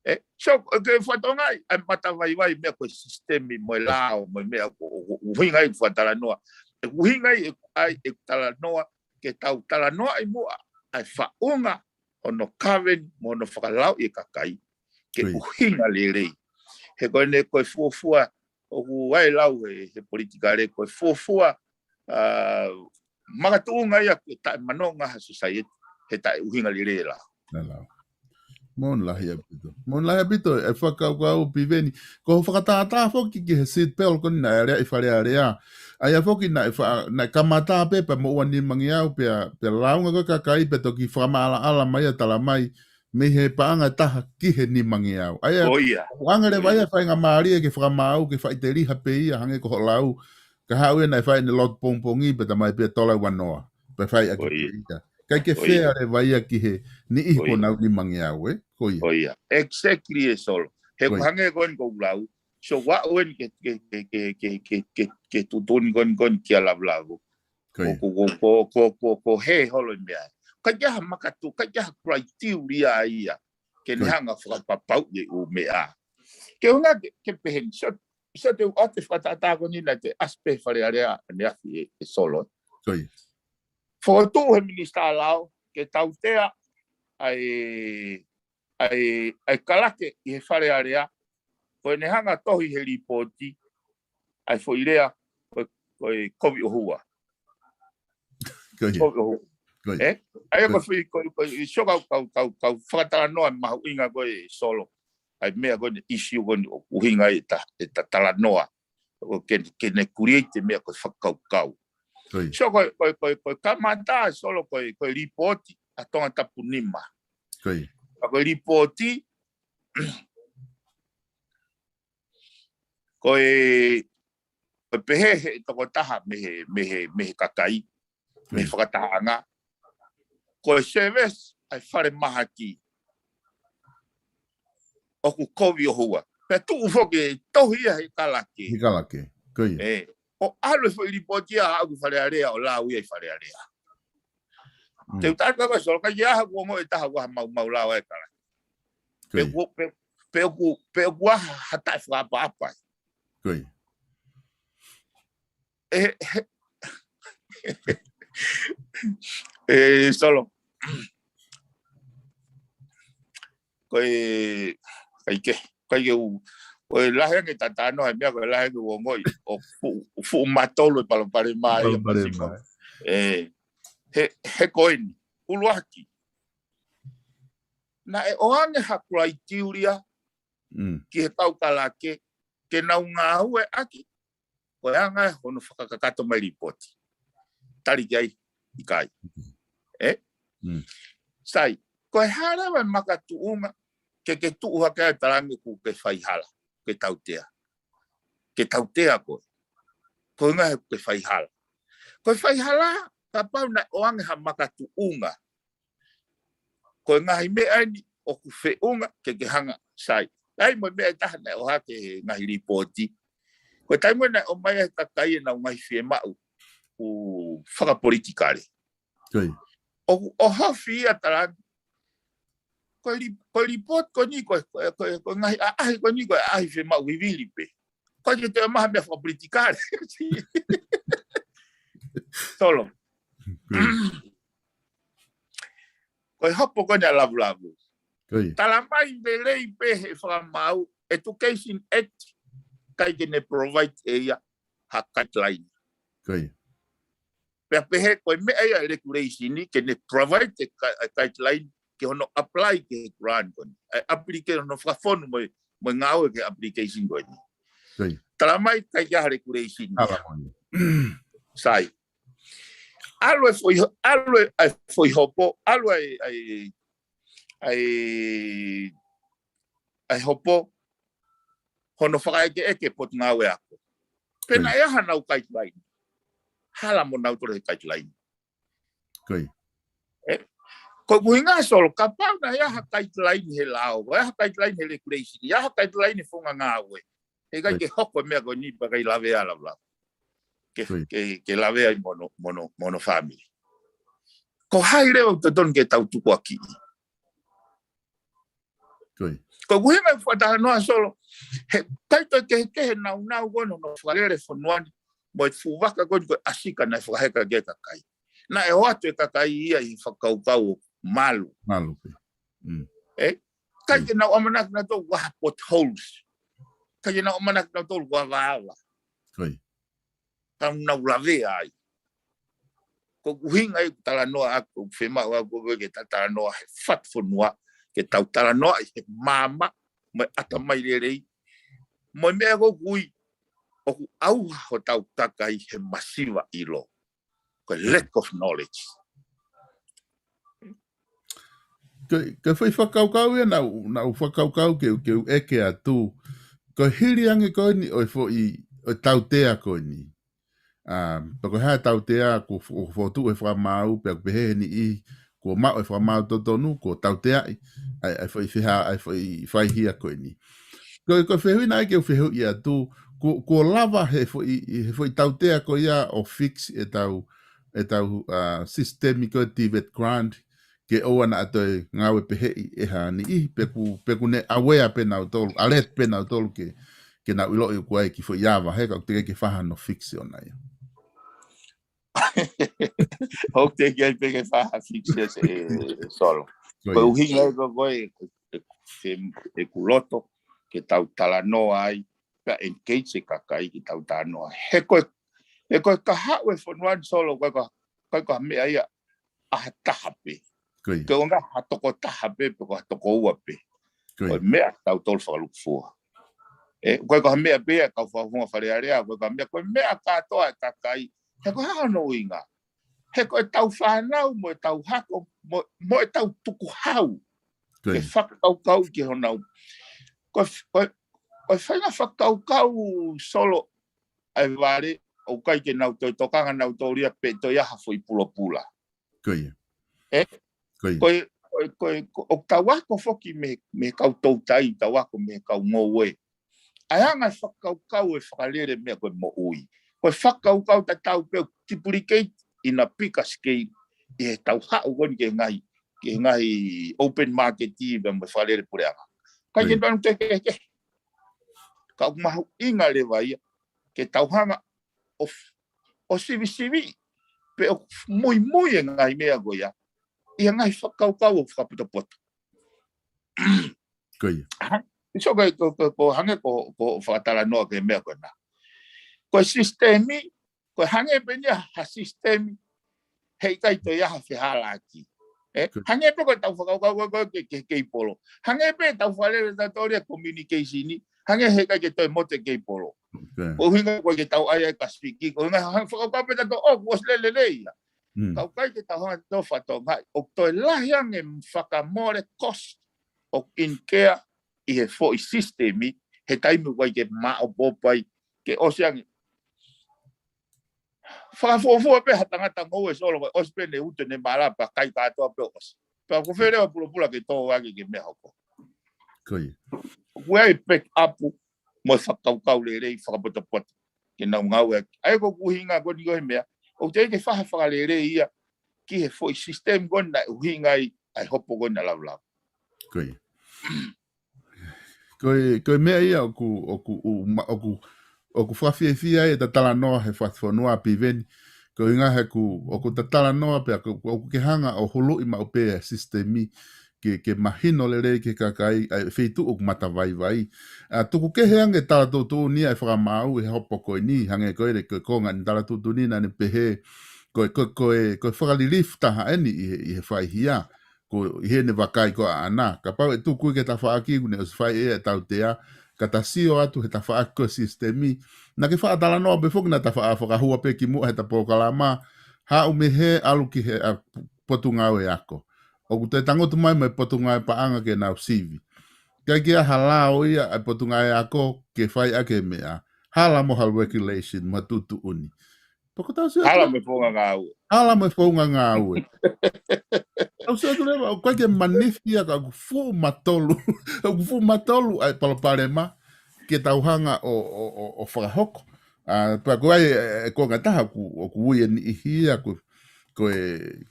Ē? So, ke fatongia ai, ʻa e matavaivai meʻa ko e sisitemi, mo e lao, mo e meʻa ko, ko, ko, ʻuhinga ai fakatalanoa. ʻE ʻuhinga ai, ʻe, ai, ʻe talanoa, ke tau talanoa ai muʻa, ʻa e faʻunga, hono kaveni, mo hono fakalauʻi e kakai, ke Ko ia. ʻuhinga lelei. He ko eni ko e fuofua, ʻoku ʻi ai e lau he, he politikale, ko e fuofua, ʻa, makatuʻunga ia ke taʻemanonga ha society, he taʻeʻuhinga lelei e lao. Lelei e lao. Mālō lahi ʻaupito. Mālō lahi ʻaupito, e fakakaukau Piveni. Ko hoʻo fakatātā foki ki he seat belt ko eni naʻe lea ʻi Fale Alea. ʻA ia foki naʻe fa-, naʻe kamata pē pea mo ua nimangeau pea, pea lāunga ko e kakai pea toki fakamaʻalaʻala mai ʻa e tala mai mei he paʻanga ʻe taha ki he nimangeau. ʻA ia, Ko ia. ʻoku ʻoange leva Ko ia. ia e faingamālie ke fakamaau ke faʻiteliha pē ia hangē ko hoʻo lau. Ka haʻu ia naʻe fai ʻene lotu pongipongi pea talamai pē tola ua noa. Pea fai ʻaki Ko ia. pē ia. ʻIkai ke Ko ia. fair leva ia ki he niʻihi Ko kuo ia. nau nimangeau, ē? Ko ia. Ko ia. Exactly ē Solo. He Ko ia. hangē ko eni ʻoku ou lau. So ʻoku ou ʻoatu eni ke, ke, ke tuʻutuʻuni ko eni, ko eni kia Lavulavu. Ko ia. Ko, ko, ko, ko, ko, ko he holo e meʻa. ʻIkai ke ʻi ai ha makatuʻu, ʻikai ke ʻi ai ha criteria ia. Ke ne Ko ia. hanga fakapapauʻi e ʻū meʻa. Ke ʻuhinga ke, ke pehē ni, so, so te u ʻoatu e fakatātā ko eni naʻe ʻasi pē he Fale Alea ʻaneafi ē, ē Solo. Ko ia. Fokotuʻu he minisitā lao, ke tautea ʻa e, ʻa e, ʻa e kalake ʻi he Fale Alea, ko ʻene hanga tohi he lipooti, ʻa e foʻi lea, ko, ko e kovi ʻohua. Ko ia. Kovi ʻohua. Ko ia. Ē? ʻA ia Ko ko ia. fui, ko, ko, i so kau, kau, kau, kau fakatalanoa mahuʻinga ko ē Solo. ʻA e meʻa ko eni issue ko eni ʻoku ʻuhinga ai ʻeta, ʻeta talanoa. ʻO ke, ke ne create e meʻa ko e fakakaukau. Ko ia. So ko, ko, ko, ko kamata Solo ko, ko lipooti ʻa Tongatapu nima. Ko ia. Ka ko lipooti, ko e, ko e pehē he tokotaha mei he, mei he, mei he kakai, mei he Mm. fakatahaʻanga. Ko e service ʻa e falemahaki ʻoku kovi ʻohua. Pea tuʻu foki e tohi ia he kalake. He kalake. Ko ia. Ē, ʻo ʻalu e foʻi lipooti ia ʻo aʻu ki Fale Alea ʻo lau ia ʻi Fale Alea. Mm. Te u tala atu kia koe Solo, ʻikai ke ʻi ai ha kuonga ʻe taha ʻoku ʻi ai ha maumau lao ʻa e kalake. Ko ia. Pe ʻoku, pe, pe ʻoku, pe ʻoku ʻi ai ha taʻefakaʻapaʻapa. Ko ia. ʻE, ʻe, ʻe, Solo. Ko e, ʻikai ke, ʻikai ke u, ko e lahi ange ʻeta talanoa he meʻa, ko e lahi ange ʻeku ongoʻi, ʻoku fuʻu, fuʻu matolu e palopalema ia Palopalema. Pasifika. Ē, he, he ko eni, ʻuluaki. naʻe ʻoange ha criteria ki he kau kalake ke nau ngāueʻaki, ko e anga ia hono fakakakato mai lipooti. Tali ki ai, ʻikai. Ē? Sai, ko e hā leva e makatuʻunga ke ke tuʻu hake ai ʻo talaange ʻoku ke faihala, ke tautea. Ke tautea koe. Ko e ʻuhinga he ʻoku ke faihala. Ko e faihala, kapau naʻe ʻoange ha makatuʻunga. Ko e ngaahi meʻa eni ʻoku feʻunga ke ke hanga sai. ʻAi mo e meʻa ʻe taha naʻe ʻohake he ngaahi lipooti. Ko e taimi naʻe ʻomai ai e kakai ʻenau ngaahi fiemaʻu ʻoku fakapolitikale. ʻOku ʻohofi ia talaange. Ko e li-, ko e lipooti ko eni ko e, ko e, ko e, ko e ngaahi ʻaʻahi ko eni ko e ʻaʻahi fiemaʻu vivili pē. Ko e ke te maha meʻa fakapolitikale. Solo. Ko e hopo ko eni ʻa Lavulavu. Tala mai lelei pē he fakamaau, Education Act, ʻikai ke ne provide ʻe ia ha guideline. Pea pehē ko e meʻa ia e regulation ni ke ne provide e ka-, e guideline ke hono apply ki he grant ko eni. E application hono fakafonu mo e, mo e ngāue ki he application ko eni. Tala mai ʻikai ke ʻi ai ha regulation ni. Sai. ʻAlu e foʻi ho-, ʻalu e, e foʻi hopo, ʻalu e, e, e, e hopo, hono fakaʻekeʻeke Potungāue Ako. Pe naʻe ʻi ai hanau guideline. Hala mo nautolu he guideline. Ko e ʻuhinga Solo, kapau naʻe ʻi ai ha guideline he lao, ʻi ai ha guideline he regulation, ʻi ai ha guideline he founga ngāue. He ʻikai ke hoko e meʻa ko eni pea ʻikai lavea Lavulavu. Ke, ke, ke lavea ai mo hono, mo hono, mo hono family. Ko hai leva ʻoku totonu ke tau tukuakiʻi. Ko e ʻuhinga e fakatalanoa Solo, he ʻikai toe kehekehe naunau ko eni hono fakalele fonua ni, mo e fuʻu vaka ko eni ko e ʻasika naʻe fakaheka ki he kakai. Naʻe ʻoatu e kakai ia ʻi he fakakaukau ʻoku malu. ʻIkai ke nau ʻamanaki nautolu ʻoku ʻi ai ha potholes. ʻIkai ke nau ʻamanaki nautolu ʻoku avaava. Ka nau lavea ai. Ko e ʻuhinga ia ʻoku talanoa ʻaku, ʻoku fiemaʻu ʻaku ke ta talanoa he fatu fonua, ke tau talanoaʻi he maama, mo e ʻatamai lelei, mo e meʻa ko ē ʻoku ui, ʻoku ʻauha hotau kakai he masiva ʻilo. Ko e lack of knowledge. Ko e, ko e foʻi fakakaukau ia naʻu, naʻu fakakaukau ke u, ke u ʻeke atu. Ko e hili ange ko eni ʻo e foʻi, ʻo e tautea ko eni. Pe ko e hā e tautea kuo fo-, fokotuʻu he fakamaau, pea ʻoku pehē he niʻihi kuo maʻu e fakamaau totonu, kuo tauteaʻi ʻa e, ʻa e foʻi fehā, ʻa e foʻi faihia ko eni. Ko e, ko e fehuʻi naʻe ʻai ke u fehuʻi atu, kuo, kuo lava he foʻi, he foʻi tautea ko ia ʻo fix ʻetau, ʻetau, ʻa, sisitemi ko e TVET grant, ke ʻoua naʻa toe ngāue peheʻi ʻe ha niʻihi, pe ʻoku, pe ʻoku ne aware pē nautolu, alert pē nautolu ke, ke nau ʻiloʻi ʻoku ʻi ai e kiʻi foʻi ava, he ka ʻoku teʻeki ai ke fai hano fix ʻona ia. ʻOku teʻeki ai pē ke fai ha fix ia Solo. Ko e ʻuhinga ia ko ē, ʻe, ʻe, ʻeku loto ke tau talanoa ai, pea engage e kakai ke tau talanoa. He ko e, he ko e kahaʻu e fonua ni Solo, ko e ka, ko e ka meʻa ia ʻa ha taha pē. Ke ʻoua ha toko taha pē, pe ko ha toko ua pē. Ko e meʻa tautolu fakalukufua. ʻE, ko e ka meʻa pē ia kau fakafofonga Fale Alea, ko e ka meʻa, ko e meʻa kātoa e kakai. He ko e hā hono ʻuhinga? He ko ʻetau fānau mo ʻetau hako, mo, mo ʻetau tukuhau. Ke fakakaukau ki honau. Ko e, ko e, ko e faʻahinga fakakaukau Solo ʻa e vale, ʻoku ʻikai ke nau toe tokanga nautolu ia pe toe ʻi ai ha foʻi pulopula. ʻE? Ko e, ko e, ko e, ko e, ʻoku tau ako foki mei, mei he kau toutai, tau ako mei he kau ngoue. ʻA e anga e fakakaukau e fakalele meʻa ko e moʻui. Ko e fakakaukau tatau pē ʻoku duplicate in a bigger scale ʻi heʻetau haʻu ko eni ki he ngaahi, ki he ngaahi open market ʻi pea mo e fakalele puleʻanga. ʻIkai ke tau toe kehekehe. Ka ʻoku mahuʻinga leva ia, ke tau hanga ʻo, ʻo sivisiviʻi, pe ʻo muimui e ngaahi meʻa ko ia, ʻi he ngaahi fakakaukau ʻoku fakapotopoto. Ko ia. Hā? So ko, ko, ko, ko hangē ko, ko fakatalanoa ki he meʻa ko ena. Ko e sisitemi, ko e hangē pē eni ia ha sisitemi, heʻikai toe ʻi ai ha fehālaaki. ʻE, hangē pē ko ʻetau fakakaukau ko ē ki he keipolo. Hangē pē ʻetau fakalele ʻa tautolu ia communication. Hangē he ʻikai ke toe motu e keipolo. Ko e ʻuhinga ko ē ke tau ʻai ai ka speaking. Ko e ʻuhinga hangē fakakaukau pē tautolu ʻoku ʻosi lelei ia. Ka ʻoku ʻikai ke tau hanga ʻo fakatokangaʻi ʻoku toe lahi ange e fakamole cost ʻoku incur ʻi he foʻi system ʻi he taimi ʻoku ʻikai ke maʻopoʻopo ai ke ʻosi ange. Fakafuofua pē ha tangata ngoue Solo, ko e ʻosi pē ʻene utu ʻene malapa kai kātoa pē ʻosi. Pea ko fē leva pulapula ke tō ake ke meʻa hoko. Ko ia. ʻOku ʻi ai e back up mo e fakakaukau lelei fakapotopoto ke nau ngāueʻaki. ʻA ia ko e ʻuhinga ko eni ko e meʻa, ʻoku teʻeki ke fai ha fakalelei ia ki he foʻi system ko eni naʻe ʻuhinga ai ʻa e hopo ko eni ʻa Lavulavu. Ko ia. Ko e, ko e meʻa ia ʻoku, ʻoku, ʻu, ma, ʻoku, ʻoku fakafiefia ai ʻeta talanoa he fakafonua Piveni. Ko e ʻuhinga he ʻoku, ʻoku ta talanoa pea ʻoku, ʻoku ke hanga ʻo huluʻi maʻu pē e sisitemi ke, ke mahino lelei ki he kakai ʻa e feituʻu ʻoku matavaivai. ʻA, tuku kehe ange tala tuʻutuʻuni ʻa e fakamaau ʻi he hopo ko eni, hangē ko e le ko e konga ʻene tala tuʻutuʻuni naʻa ne pehē, ko e, ko e, ko e, ko e fakalilifu taha eni ʻi he, ʻi he faihia. Ko ʻi heʻene vakai ko ē ʻaʻana. Kapau ʻe tuku ia ki he tafaʻaki, ʻoku ne ʻosi fai ʻe ia e tautea, ka ta sio atu he tafaʻaki ko e sisitemi. Naʻa ke faʻa talanoa pē foki naʻa ta faʻa fakahua pē kimuʻa heʻeta polokalama, haʻu mei hē ʻalu ki he, ʻa, potungāue ako. ʻOku toe tangutu mai mo e potungāue paʻanga ke nau sivi. ʻIkai ke ʻi ai ha lao ia ʻa e potungāue ako ke fai ʻaki e meʻa. Hala mo ha regulation, mo ha tuʻutuʻuni. Pea ko ʻetau sio atu leva. Hala mo e founga ngāue. Hala mo e founga ngāue. ʻOku sio atu leva, ʻoku ʻikai ke manifi ia ka ʻoku fuʻu matolu. ʻOku fuʻu matolu ʻa e palopalema ke tau hanga ʻo, ʻo, ʻo, ʻo fakahoko. ʻA, pea ko e, e, e konga ʻe taha ʻoku, ʻoku ui e niʻihi ia ko, ko e,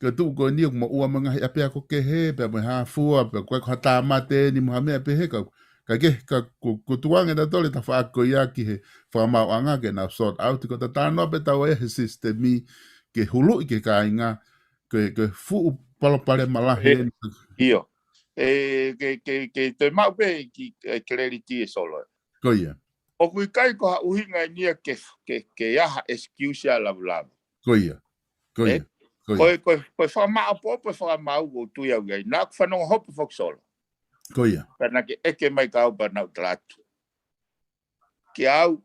ko e tuʻu ko eni ʻoku moʻua mo e ngaahi ʻapiako kehe, pea mo e hā fua, pea ko e ko ha tāmate eni mo ha meʻa pehē ka, ka ke, ka ko, ko tuange tautolu e tafaʻaki ko ia ki he fakamaauʻanga ke nau sort out, ko ʻeta talanoa pē taua ia he sisitemi ke huluʻi ki he kāinga, ke, ke fuʻu palopalema lahi eni. ʻIo. ʻE, ke, ke, ke toe maʻu pē ki, e, clarity ʻe Solo. Ko ia. ʻOku ʻikai ko ha ʻuhinga eni ia ke, ke, ke ʻi ai ha excuse ʻa Lavulavu. Ko ia. Ko ia. Ko e, ko e, ko e fakamaʻopoʻopo e fakamaau ʻoku ou tui au ki ai. Naʻa ku fanongo hopo foki Solo. Ko ia. Pea naʻa ke ʻeke mai kia au pea naʻa ku tala atu. Kia au,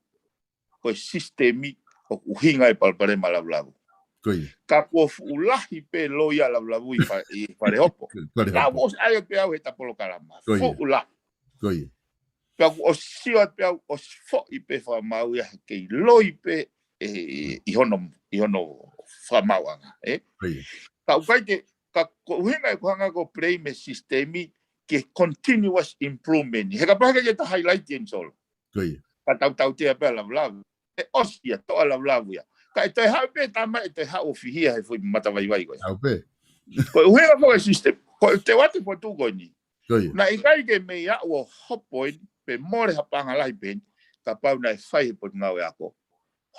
ko e sisitemi ʻoku ʻuhinga e palopalema ʻa Lavulavu. Ko ia. Ka kuo fuʻu lahi pē loia ʻa Lavulavu ʻi fa-, ʻi fale hopo. Naʻa ku ʻosi ʻai pē au heʻeta polokalama. Ko ia. Fuʻu lahi. Ko ia. Pea ʻoku ʻosi sio atu pē au ʻosi foʻi pē fakamaau ia he kei loi pē ʻi, ʻi hono, ʻi hono fakamaauʻanga, ē? Ka ʻoku ʻikai ke, ka ko e ʻuhinga ʻeku hanga ʻo blame e sisitemi ki he continuous improvement. He kapau he ʻikai ke ta highlight eni Solo. Ka tau tautea pē ʻa Lavulavu. ʻE ʻosi ia toʻa Lavulavu ia. Ka ʻe toe haʻu pē tama ʻe toe haʻu ʻo fihia he foʻi matavaivai ko ē. Haʻu pē. Ko e ʻuhinga foki e sisitemi. Ko e te wate fotu ko eni. Naʻe ʻikai ke mei aʻu ʻo hopo eni, pe mole ha paʻanga lahi pē eni, kapau naʻe fai he potungāue ako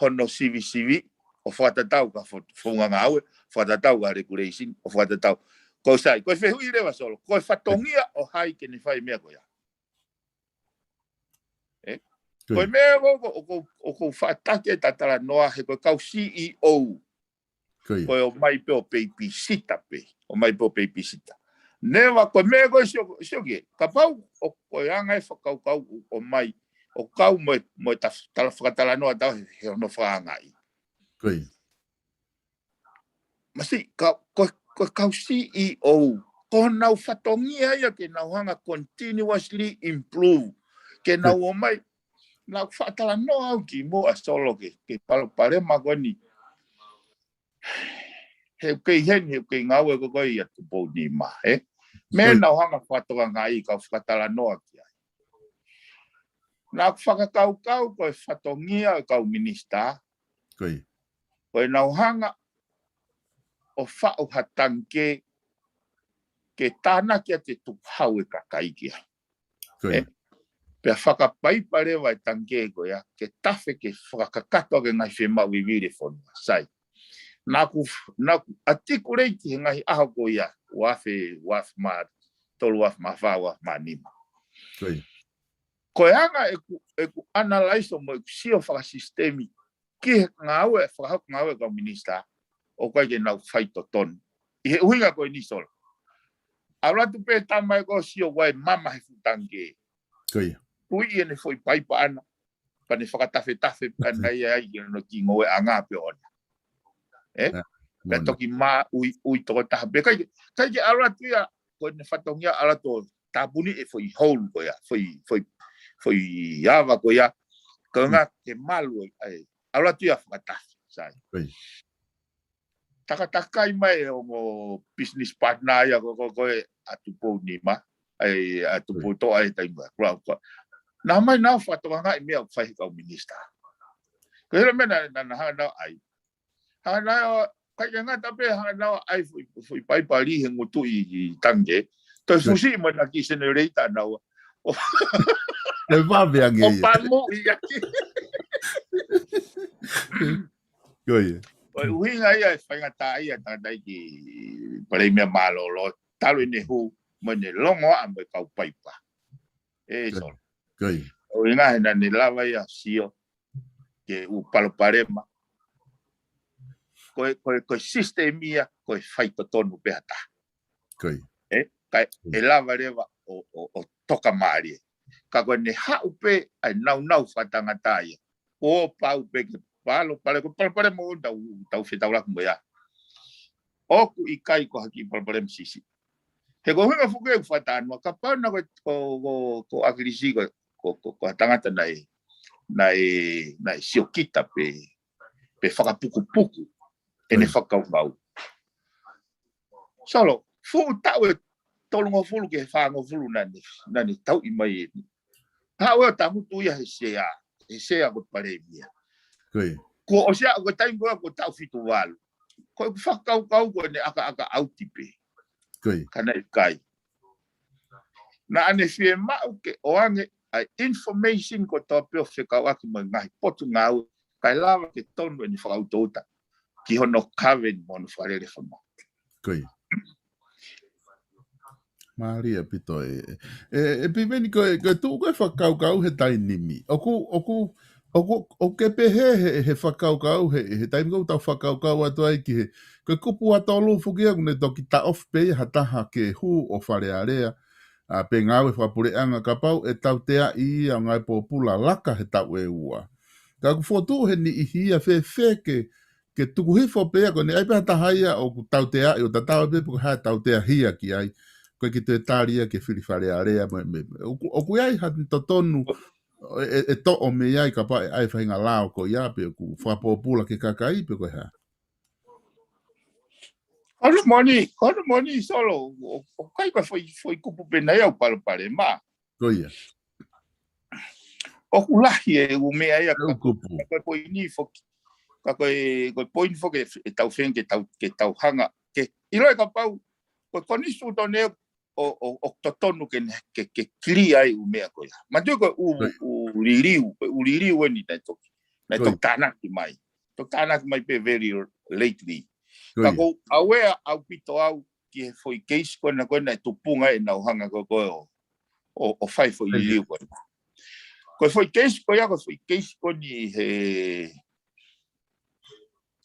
hono sivisivi, ʻo fakatatau ki he fo-, founga ngāue, fakatatau ki he regulation, ʻo fakatatau. Ko e sai, ko e fehuʻi leva Solo, ko e fatongia ʻo hai ke ne fai meʻa ko ia. Ē? Ko e meʻa ko, ko, ko, ko, ko e faʻa taki ʻeta talanoa he ko e kau C E O. Ko e ʻomai pē ʻo babysitter pē. ʻOmai pē ʻo babysitter. Never ko e meʻa ko e sio, sio ki ai. Kapau ʻoku ko e anga e fakakaukau ʻoku ʻomai. ʻO kau mo e, mo e taf-, tala fakatalanoa tau he, he hono fakaangaʻi. Ko ia. Masiʻi, ka, ko, ko e kau C E O. Ko honau fatongia ia ke nau hanga continuously improve. Ke nau ʻomai. Naʻa ku faʻa talanoa au kimuʻa Solo ki he, ki he palopalema ko eni. He ʻoku kei heni, he ʻoku kei ngāue ko ē ʻia Tupou Nima, ē? Meʻa naʻa ku hanga fakatokangaʻi ka u fakatalanoa ki ai. Naʻa ku fakakaukau ko e fatongia ʻo e kau minisitā. Ko ʻenau hanga ʻo faʻu ha tangikē ke tānaki atu e tukuhau e kakai ki ai. Ko ia. Ē? Pea fakapaipa leva e tangikē ko ia, ke tafe ke fakakakato ʻaki e ngaahi fiemaʻu vivili e fonua. Sai. Naʻa ku, naʻa ku articulate he ngaahi ʻaho ko ia, ua afe, ua afe mā tolu, ua afe mā fā, ua afe mā nima. Ko ia. Ko e anga ʻeku, ʻeku analyze mo ʻeku sio fakasisitemi, ki he ngāue, fakahoko ngāue ʻa e kau minisitā, ʻoku ʻikai ke nau fai totonu. ʻI he ʻuhinga ko eni Solo. ʻAlu atu pē tama ʻe ko sio ʻoku ʻi ai e mama he fuʻu tangikē. Ko ia. Tuʻi ʻene foʻi paipa ʻana. Pea ne fakatafetafe ʻana ia ai ki hono kingoue ʻanga pē ʻoʻona. Ē? Pea toki mā ui, ui tokotaha pē. ʻIkai ke, ʻikai ke ʻalu atu ia, ko ʻene fatongia ʻalu atu ʻo tāpuni e foʻi hole ko ia, foʻi, foʻi, foʻi ava ko ia. Ko e ʻuhinga ke malu ai, ʻalu atu ia fakatafe, sai. Takatakai mai e ongo business partner ia ko, ko, ko e ʻa Tupou Nima, ʻa Tupou Toʻa he taimi ko ē. Naʻa nau mai nau fakatokangaʻi e meʻa ʻoku fai he kau minisitā. Ko e hā e meʻa naʻa, naʻa, naʻa nau ʻai. Hanga nau, ʻikai ke ngata pē hanga nau ʻai foʻi, foʻi paipa lī he ngutu ʻi, ʻi tangikē. Toe fusi mo e naʻe kiʻi senereita naua. ʻO, ʻo pamu ia ki. Ko ia. Ko e ʻuhinga ia e faingataʻaʻia ʻa e tangataʻeiki palēmia mālōlō. Talu ʻene hū, mo ʻene longoaʻa mo e kau paipa. Ē Solo. Ko ia. ʻUhinga he naʻa ne lava ia sio ki he ʻū palopalema. Ko e, ko e, ko e sisitemi ia, ko e faitotonu pē ha taha. Ko ia. Ē, kae, ʻe lava leva ʻo, ʻo, ʻo toka mālie. Ka ko ʻene haʻu pē ʻa e naunau fakatangata ia. ʻO pau pē ke palopalema, ko e palopalema ʻoku tau, tau fetaulaki mo ia. ʻOku ʻikai ko ha kiʻi palopalema siʻisiʻi. He ko e ʻuhinga foki ʻeku fakatalanoa, kapau naʻe ko, ko, ko, ko ʻAkilisi ko, ko, ko, ko ha tangata naʻe, naʻe, naʻe siokita pē, pē fakapukupuku ʻene fakakaukau. Solo, fuʻu taʻu ʻe tolungofulu ki he fāngofulu naʻa ne, naʻa ne tauʻi mai eni. Haʻu ʻo tangutu ia he sea, he sea ko e palēmia. Ko ia. Kuo ʻosi ia ko e taimi ko ē ko e taʻu fitu valu. Ko ʻeku fakakaukau ko ʻene ʻakaʻaka ʻauti pē. Ko ia. Ka naʻe ʻikai. Naʻa ne fiemaʻu ke ʻoange ʻa e information kotoa pē ʻo fekauʻaki mo e ngaahi potungāue. Kae lava ke tonu ʻene fakautouta ki hono kaveni mo hono fakalele fanga. Ko ia. Mālie ʻaupito e, e, e Piveni ko e, ko e tuʻu ko e fakakaukau he taimi ni. ʻOku, ʻoku, ʻoku, ʻoku ke pehē he, he fakakaukau, he, he taimi ko ē ʻoku tau fakakaukau atu ai ki he, ko e kupu ʻa tolu foki ia ʻoku ne toki taʻofi pē ia ha taha ke hū ʻo Fale Alea, ʻa, pe ngāue fakapuleʻanga kapau ʻe tauteaʻi ia ʻo ngāue pōpula laka he taʻu ʻe ua. Ka ʻoku fokotuʻu he niʻihi ia fēfē ke, ke tuku hifo pē ia ko ʻene ʻai pē ha taha ia ʻoku tauteaʻi ʻo tatau pē pe ko e hā e tautea hia ki ai. Ko e ke toe tali ia ke fili Fale Alea mo e, mo e, mo e. ʻOku, ʻoku ʻi ai ha totonu ʻe, ʻe, ʻe toʻo mei ai kapau ʻe ʻai e faʻahinga lao ko ia pe ʻoku fakapōpula ki he kakai pe ko e hā. Hono moʻoni, hono moʻoni Solo, ʻo, ʻoku ʻikai ko e foʻi, foʻi kupu pē naʻa ʻi ai ʻa e palopalema. Ko ia. ʻOku lahi e ʻū meʻa ia ka, ka ko e poini foki. Ka ko e, ko e poini foki ʻe, ʻe tau feinga ke tau, ke tau hanga. Ke ʻilo ʻe kapau, ko e konisitūtone ʻo, ʻo, ʻoku totonu ke, ke, ke clear ai e ʻū meʻa ko ia. Mātuʻaki ko e ʻū, ʻū liliu, ko e ʻū liliu eni naʻe toki. Naʻe toki tānaki mai. Toki tānaki mai pē very lately. Ka ʻoku ou aware ʻaupito au ki he foʻi keisi ko ena ko ena ʻe tupunga ʻenau hanga ko ē ko ē ʻo, ʻo, ʻo fai foʻi liliu ko ena. Ko e foʻi keisi ko ia, ko e foʻi keisi ko eni he,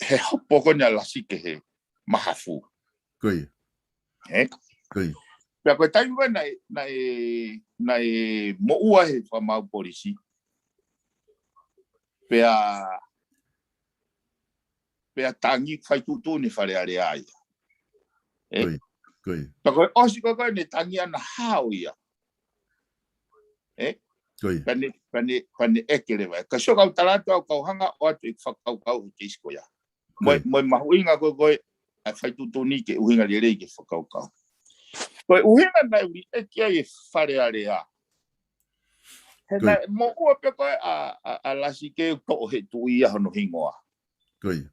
he hopo ko ena ʻa Lasike he mahafu. Ko ia. Ē? Ko ia. Pea ko e taimi ko ē naʻe, naʻe, naʻe moʻua he fakamaau polisi. Pea, pea tangi fai tuʻutuʻuni Fale Alea ia. Ē? Ko ia. Ko ia. Pea ko e ʻosi ko ē ko ē ne tangi ʻana hao ia. Ē? Ko ia. Pea ne, pea ne, pea ne ʻeke leva. Ka sio kau tala atu au kau hanga ʻo ʻoatu e fakakaukau he keisi ko ia. Mo e, mo e mahuʻinga ko ē ko ē ʻa e fai tuʻutuʻuni ke ʻuhinga lelei ke fakakaukau. Ko e ʻuhinga naʻe ʻuli ʻeke ai e Fale Alea. He naʻe moʻua pē ko ē ʻa, ʻa, ʻa Lasike ʻo toʻo he tuʻi ia hono hingoa. Ko ia.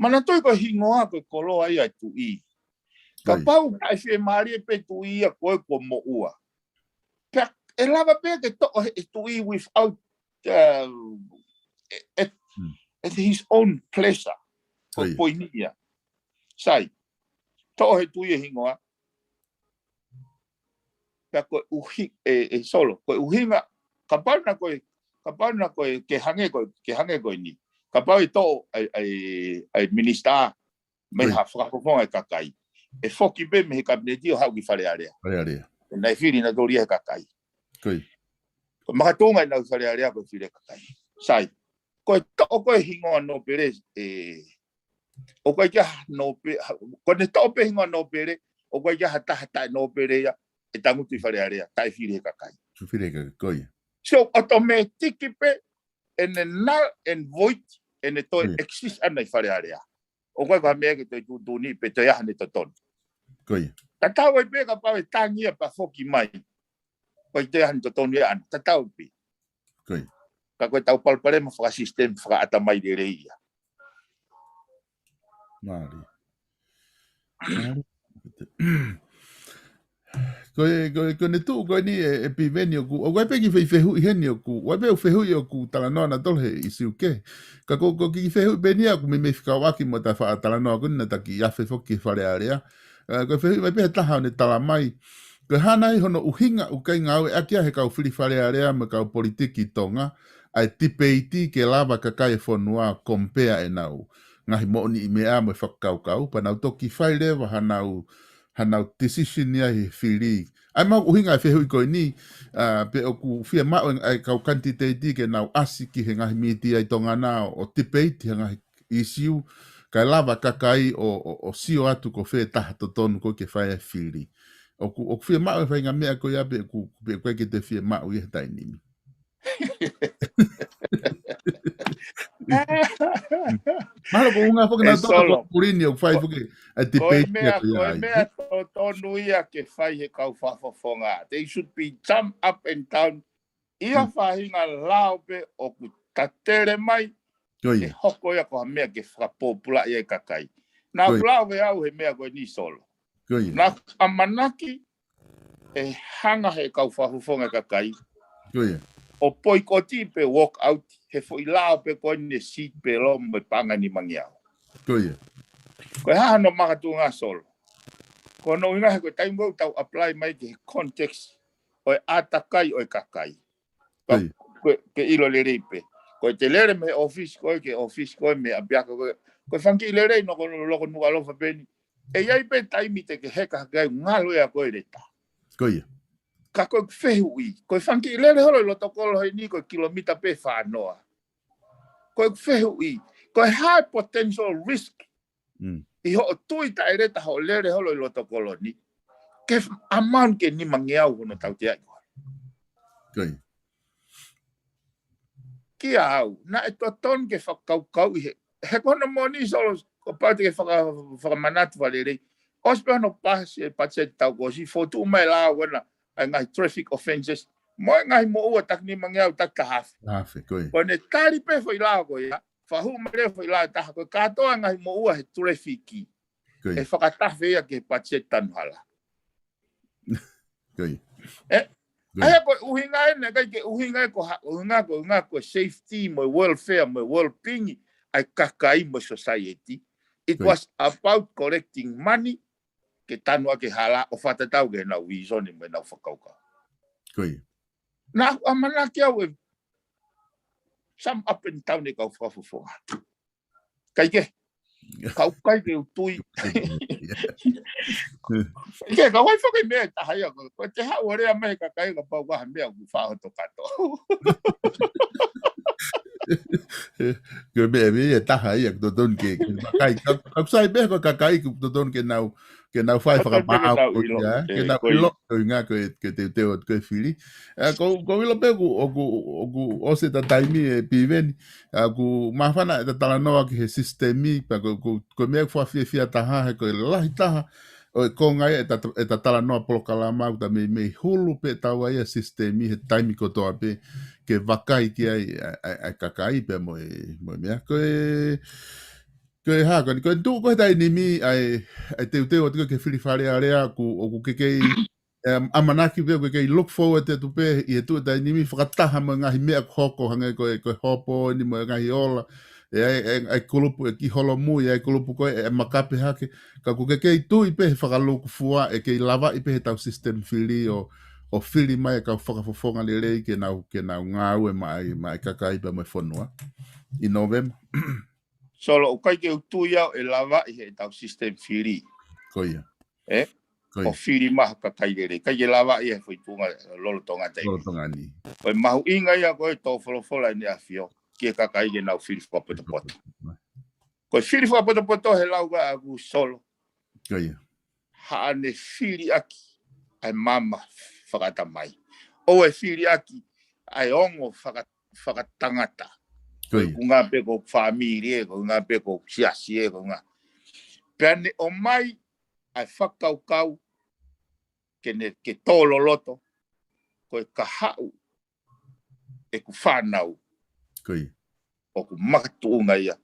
Manatuʻi ko e hingoa ko e koloa ia e tuʻi. Kapau ʻe fiemālie pē tuʻi ia ko ē kuo moʻua. Pea ʻe lava pē ke toʻo he tuʻi without, uh, e, e, at his own pleasure. Ko e poini ia. Sai. Toʻo he tuʻi e hingoa. Pea ko e ʻuhi-, e, e Solo, ko e ʻuhinga, kapau naʻa ko e, kapau naʻa ko e, ke hangē ko e, ke hangē ko eni. Kapau ʻe toʻo ʻa e, ʻa e, ʻa e minisitā, mei ha fakafofonga e kakai. ʻE foki pē mei he kapineti ʻo haʻu ki Fale Alea. Fale Alea. Naʻe fili nautolu ia he kakai. Ko ia. Ko e makatuʻunga ʻenau Fale Alea ko e fili e kakai. Sai. Ko e toʻo ko e hingoa nōpele, ē, ʻoku ʻikai ke ha nōpe-, ha, ko ʻene toʻo pē hingoa nōpele, ʻoku ʻikai ke ha taha taʻe nōpele ia, ʻe tangutu ʻi Fale Alea, taʻe fili he kakai. Fili he kakai, ko ia. So, automatic pē, ʻene null and void, ʻene toe Ia. exist ʻana ʻi Fale Alea. ʻOku ʻikai ko ha meʻa ke toe tuʻutuʻuni pe toe ʻi ai haʻane totonu. Ko ia. Tatau ai pē kapau ʻe tangi ia pea foki mai. ʻOku ʻikai toe ʻi ai haʻane totonu ia ʻana. Tatau pē. Ko ia. Ka ko ʻetau palopalema fakasisitemi fakaʻatamai lelei ia. Mālie. Mālie. Ko e, ko e, ko ʻene tuʻu ko eni ē, ʻe Piveni ʻoku, ʻoku ʻi ai pē kiʻi fehuʻi heni ʻoku, ʻoku ʻi ai pē fehuʻi ʻoku talanoa nautolu he ʻīsiu kehe. Ka ko, ko e kiʻi fehuʻi pē eni ia ʻoku meimei fekauʻaki mo ʻeta faʻa talanoa ko eni naʻa ta kiʻi afe foki ki Fale Alea. Ē, ko e fehuʻi mai pē he taha ʻo ne talamai. Ko e hā nai hono ʻuhinga ʻoku ʻikai ngāueʻaki ia he kau fili Fale Alea mo e kau politiki ʻi Tonga, ʻa e tipeiti ke lava kakai e fonua ʻo compare ʻenau ngaahi moʻoniʻi meʻa mo e fakakaukau, pea nau toki fai leva hanau, hanau decision ia he fili. ʻA ia ʻoku mau ʻuhinga e fehuʻi ko eni, ā, pe ʻoku fiemaʻu e, ʻa e kau kanititeiti ke nau ʻasi ki he ngaahi mītia ʻi Tonga na ʻo, ʻo tipeiti ha ngaahi ʻīsiu, kae lava kakai ʻo, ʻo, ʻo sio atu ko fē taha totonu ko ē ke fai e fili. ʻOku, ʻoku fiemaʻu e faʻahinga meʻa ko ia pe ʻoku, pe ʻoku ʻikai ke te fiemaʻu ia he taimi ni. Mahalo ko e ʻuhinga foki ʻe nautolu Solo. Ko e kulini ʻoku fai Ko, foki e ko e tipeiti meʻa, ko e meʻa totonu ia ke fai he kau fakafofonga. They should be jump up and down. Ia faʻahinga lao pē ʻoku tatele mai, Ko ia. ʻE hoko ia ko ha meʻa ke fakapōpulaʻi e kakai. Naʻa Ko ia. ku lao ve au he meʻa ko eni Solo. Ko ia. Naʻa ku ʻamanaki ʻe hanga he kau fakafofonga kakai. Ko ia. ʻO poikoti pe walk out he foʻi lao pē ko eni seat belt mo e paʻanga ʻe nimangeau. Ko ia. Ko e hā hono makatuʻunga Solo. Ko hono ʻuhinga he ko e taimi ʻoku tau apply mai ki he context ʻo e ʻātakai ʻo e kakai. Ko ia. Ko e, ke ʻilo lelei pē. Ko e te lele mei he ʻōfisi ko ē, ki he ʻōfisi ko ē, mei he ʻapiako ko ē. Ko e fanga kiʻi lelei ʻo e loko Nukuʻalofa pē eni. ʻE ʻi ai pē taimi te ke heka hake ai ngalo ia ko e leta. Ko ia. Ka ko e fehuʻi. Ko e fanga kiʻi lele holo ʻi loto kolo heni ko e kilomita pē fā noa. Ko e fehuʻi. Ko e high potential risk. Mm. ʻI hoʻo tui taʻeleta hoʻo lele holo ʻi loto kolo ni. Ke f-, amount ke nimangeau hono tauteaʻi ko ē. Ko ia. Kia au, naʻe totonu ke fakakaukauʻi he, he ko hono moʻoni Solo, ko pau te ke faka-, fakamanatu fakalelei. ʻOsi pē hono paasi e patiseti taʻu kuo ʻosi fotu mai lao ko ena, ʻa e ngaahi traffic offences. Mo e ngaahi moʻua taki nimangeau taki taha afe. Taha afe, ko ia. Ko ʻene tali pē foʻi lao ko ia, fakahū mai leva foʻi lao ʻe taha ko e kātoa ngaahi moʻua he tulefiki. Ko ia. ʻE fakatafe ia ki he patiseti tanu hala. Ko ia. Ē? Ko ia. ʻA ia ko e ʻuhinga ʻeni, ʻikai ke ʻuhinga ia ko ha, ʻuhinga ko, ʻuhinga ko e safety mo e welfare mo e well-being ʻa e kakai mo e society. It Ko ia. was about collecting money ke tanu ʻaki e hala ʻo fakatatau ki heʻenau vīsone mo ʻenau fakakaukau. Ko ia. Naʻa ku ʻamanaki au ʻe jump up and down e kau fakafofonga. ʻIkai ke. Ka ʻoku ʻikai ke u tui. ʻIkai ke, ka ʻoku ʻi ai foki e meʻa ʻe taha ia, ko, ko e te haʻu ʻo lea mai e kakai kapau ko ha meʻa ʻoku faʻa hoto kato. Ko e meʻa, meʻa ʻe taha ia, ʻoku totonu ke, ke vakai. Ka, ka ʻoku sai pē ko e kakai, ʻoku totonu ke nau, ke nau fai Ka totonu ke fakamaau nau ko ʻilo. ia, ē, Ke nau ko ia. ʻilo, ko e ʻuhinga ko e, ke teuteu atu ko e fili. Ē, ko, ko e ʻilo pē ʻoku, ʻoku, ʻoku ʻosi ʻeta taimi ē Piveni. Ā, ʻoku māfana ʻeta talanoa ki he sisitemi, pea ko, ko, ko e meʻa ʻoku fakafiefia taha, he ko e lahi taha ʻo e konga ia ʻeta, ʻeta talanoa polokalama, ʻoku ta meimei hulu pē ʻetau ʻai ʻa e sisitemi he taimi kotoa pē, ke vakai ki ai ʻa, ʻa, ʻa e kakai pea mo e, mo e meʻa. Ko e, ko e hā, ko e, ko e tuʻu ko e taimi ni, ʻa e, ʻa e teuteu atu ki he fili Fale Alea, ʻoku, ʻoku ke kei, em, ʻamanaki pē, ʻoku ke kei look forward atu pē, ʻi he tuʻu e taimi ni, fakataha mo e ngaahi meʻa ʻoku hoko hangē ko e, ko e hopo eni mo e ngaahi ola, ē, ʻa e, ʻa e, ʻa e kulupu ʻe kiʻi holomui, ʻa e kulupu ko ē, ʻe makape hake, ka ʻoku ke kei tui pē he fakalūkufua, ʻe kei lavaʻi pē heʻetau sisitemi fili ʻo, ʻo fili mai e kau fakafofonga lelei ke nau, ke nau ngāue maʻa e, maʻa e kakai pea mo e fonua. ʻI Nōvema. Solo, ʻoku ʻikai ke u tui au ʻe lavaʻi heʻetau sisitemi fili. Ko ia. ʻE? Ko ia. ʻO fili mai ha kakai lelei. ʻIkai ke lava ia he foʻi tuʻunga lolotonga taimi. Lolotonga ni. Ko e mahuʻinga ia ko e tō folofola ʻEne ʻAfio ki he kakai ke nau fili fakapotopoto. Ko e fili fakapotopoto he lau ʻa ʻaku Solo. Ko ia. Haʻane fili ʻaki ʻa e maama fakaʻatamai. ʻO e fili ʻaki ʻa e ongo faka-, fakatangata. Ko ia. Ko e ngā pē ko e fāmili ē, ko e ngā pē ko e siasi ē, ko e ngā. Pea ne ʻomai ʻa e fakakaukau ke ne, ke tō loloto, ko e kahaʻu ʻeku fānau. Ko ia. ʻOku makatuʻunga ia.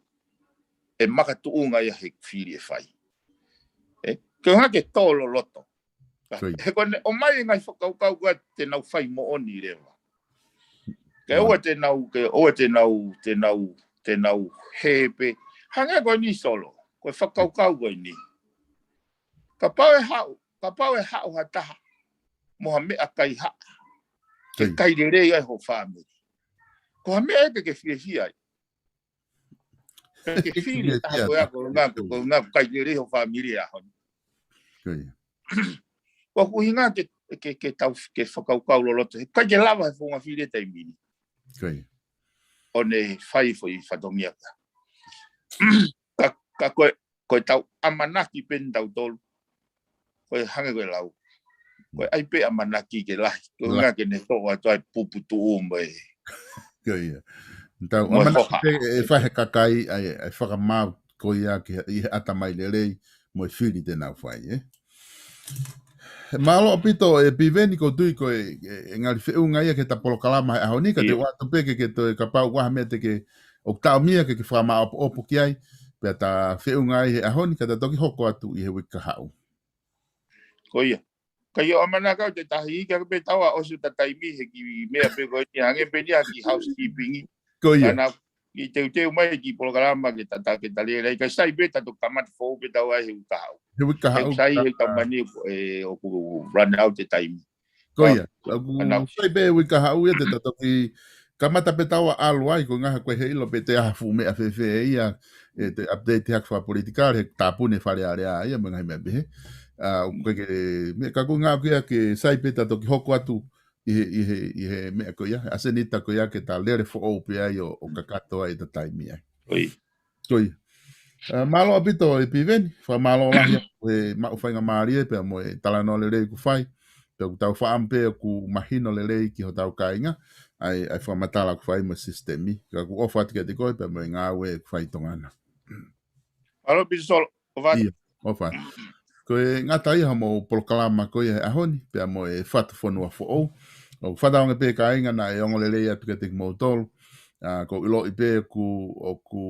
ʻE makatuʻunga ia he fili ʻe fai. ʻE, ke ngā ke tō loloto. Ko ia. He ko ʻene ʻomai e ngaahi fakakaukau ko ia te nau fai moʻoni leva. Ke ʻoua te nau, ke ʻoua te nau, te nau, te nau hē pē. Hangē ko eni Solo, ko e fakakaukau ko eni. Kapau ʻe haʻu, kapau ʻe haʻu ha taha mo ha meʻa kaihaʻa, ke kai lelei ai ho fāmili. Ko ha meʻa ē ke ke fiefia ai. Ke fili taha ko ia ko e ngā, ko e ngā kai lelei ho fāmili ʻaho ni. Ko ia. Ko ʻeku ʻuhinga ke, ke, ke tau, ke fakakaukau loloto. He ʻikai ke lava he founga fili e taimi ni. Ko ia. ʻO ne fai foʻi fatongia ka. Ka, ka ko e, ko e tau ʻamanaki pē ʻe tautolu. Ko e hangē ko e lau. Ko e ʻai pē ʻamanaki ke lahi. Ko e ngā ke ne toʻo atu ai puputuʻu mo e. Ko ia. Tau ʻamanaki pē ʻe fai he kakai ʻa e, ʻa e fakamaau ko ia ke ʻi he ʻatamai lelei mo e fili te nau fai, ē? Mālō ʻaupito ʻe Piveni, ʻoku ou tui ko e, e, e ngali feʻunga ia ki heʻeta polokalama he ʻaho ni, ka te u ʻoatu pē ke, ke toe kapau ʻoku ʻi ai ha meʻa te ke ʻoku taʻomia ke, ke fakamāʻopoʻopo ki ai, pea ta feʻunga ai he ʻaho ni, ka ta toki hoko atu ʻi he uike kahaʻu. Ko ia. Ka ʻi he ʻamanaki ʻaʻaku te tahi, ʻikai ke pē tau ʻosi ʻeta taimi he kiʻi meʻa pē ko eni hangē pē ni ʻa e kiʻi housekeeping. Ko ia. Ana, kiʻi teuteu mai kiʻi polokalama ke ta, ta, ke ta lele ai, ka sai pē ta toki kamata foʻou pē tau ai he uike kahaʻu. He uike kahaʻu. He sai he tau mani, ē, ʻoku run out e taimi. Ko ia. ʻOku sai pē uike kahaʻu ia te ta toki kamata pē tau ʻalu ai, ko e ngaahi ko e heiʻilo pē te ʻi ai ha fuʻu meʻa fēfē ia, ʻe te update hake fakapolitikale, he tāpuni e Fale Alea ia, mo e ngaahi meʻa pehē. ʻA, ʻoku ke, meʻa ka ko e ngaahi ko ia ke sai pē ta toki hoko atu ʻi he, ʻi he, ʻi he meʻa ko ia, ʻasenita ko ia ke ta lele foʻou pē ai ʻo, ʻo kakato ai ʻeta taimi ai. Ko ia. Ko ia. ʻA, mālō ʻaupito ʻe Piveni, fakamālō lahi ʻaupito he maʻu faingamālie pea mo e talanoa lelei kuo fai, pea ʻoku tau faʻa ʻamu pē ʻoku mahino lelei ki hotau kāinga, ʻa e, ʻa e fakamatala kuo fai mo e sisitemi, ka ʻoku ʻofa atu kiate koe pea mo e ngāue kuo fai ʻi Tonga na. Mālō ʻaupito Solo, ʻofa atu. ʻIo, ʻofa atu. Ko e ngata ia hoʻomou polokalama ko ia he ʻaho ni, pea mo e Fatu Fonua Foʻou. ʻOku fakatauange pē kāinga naʻe ongo lelei atu kiate kimoutolu. ʻA, ʻoku ou ʻiloʻi pē ʻoku, ʻoku,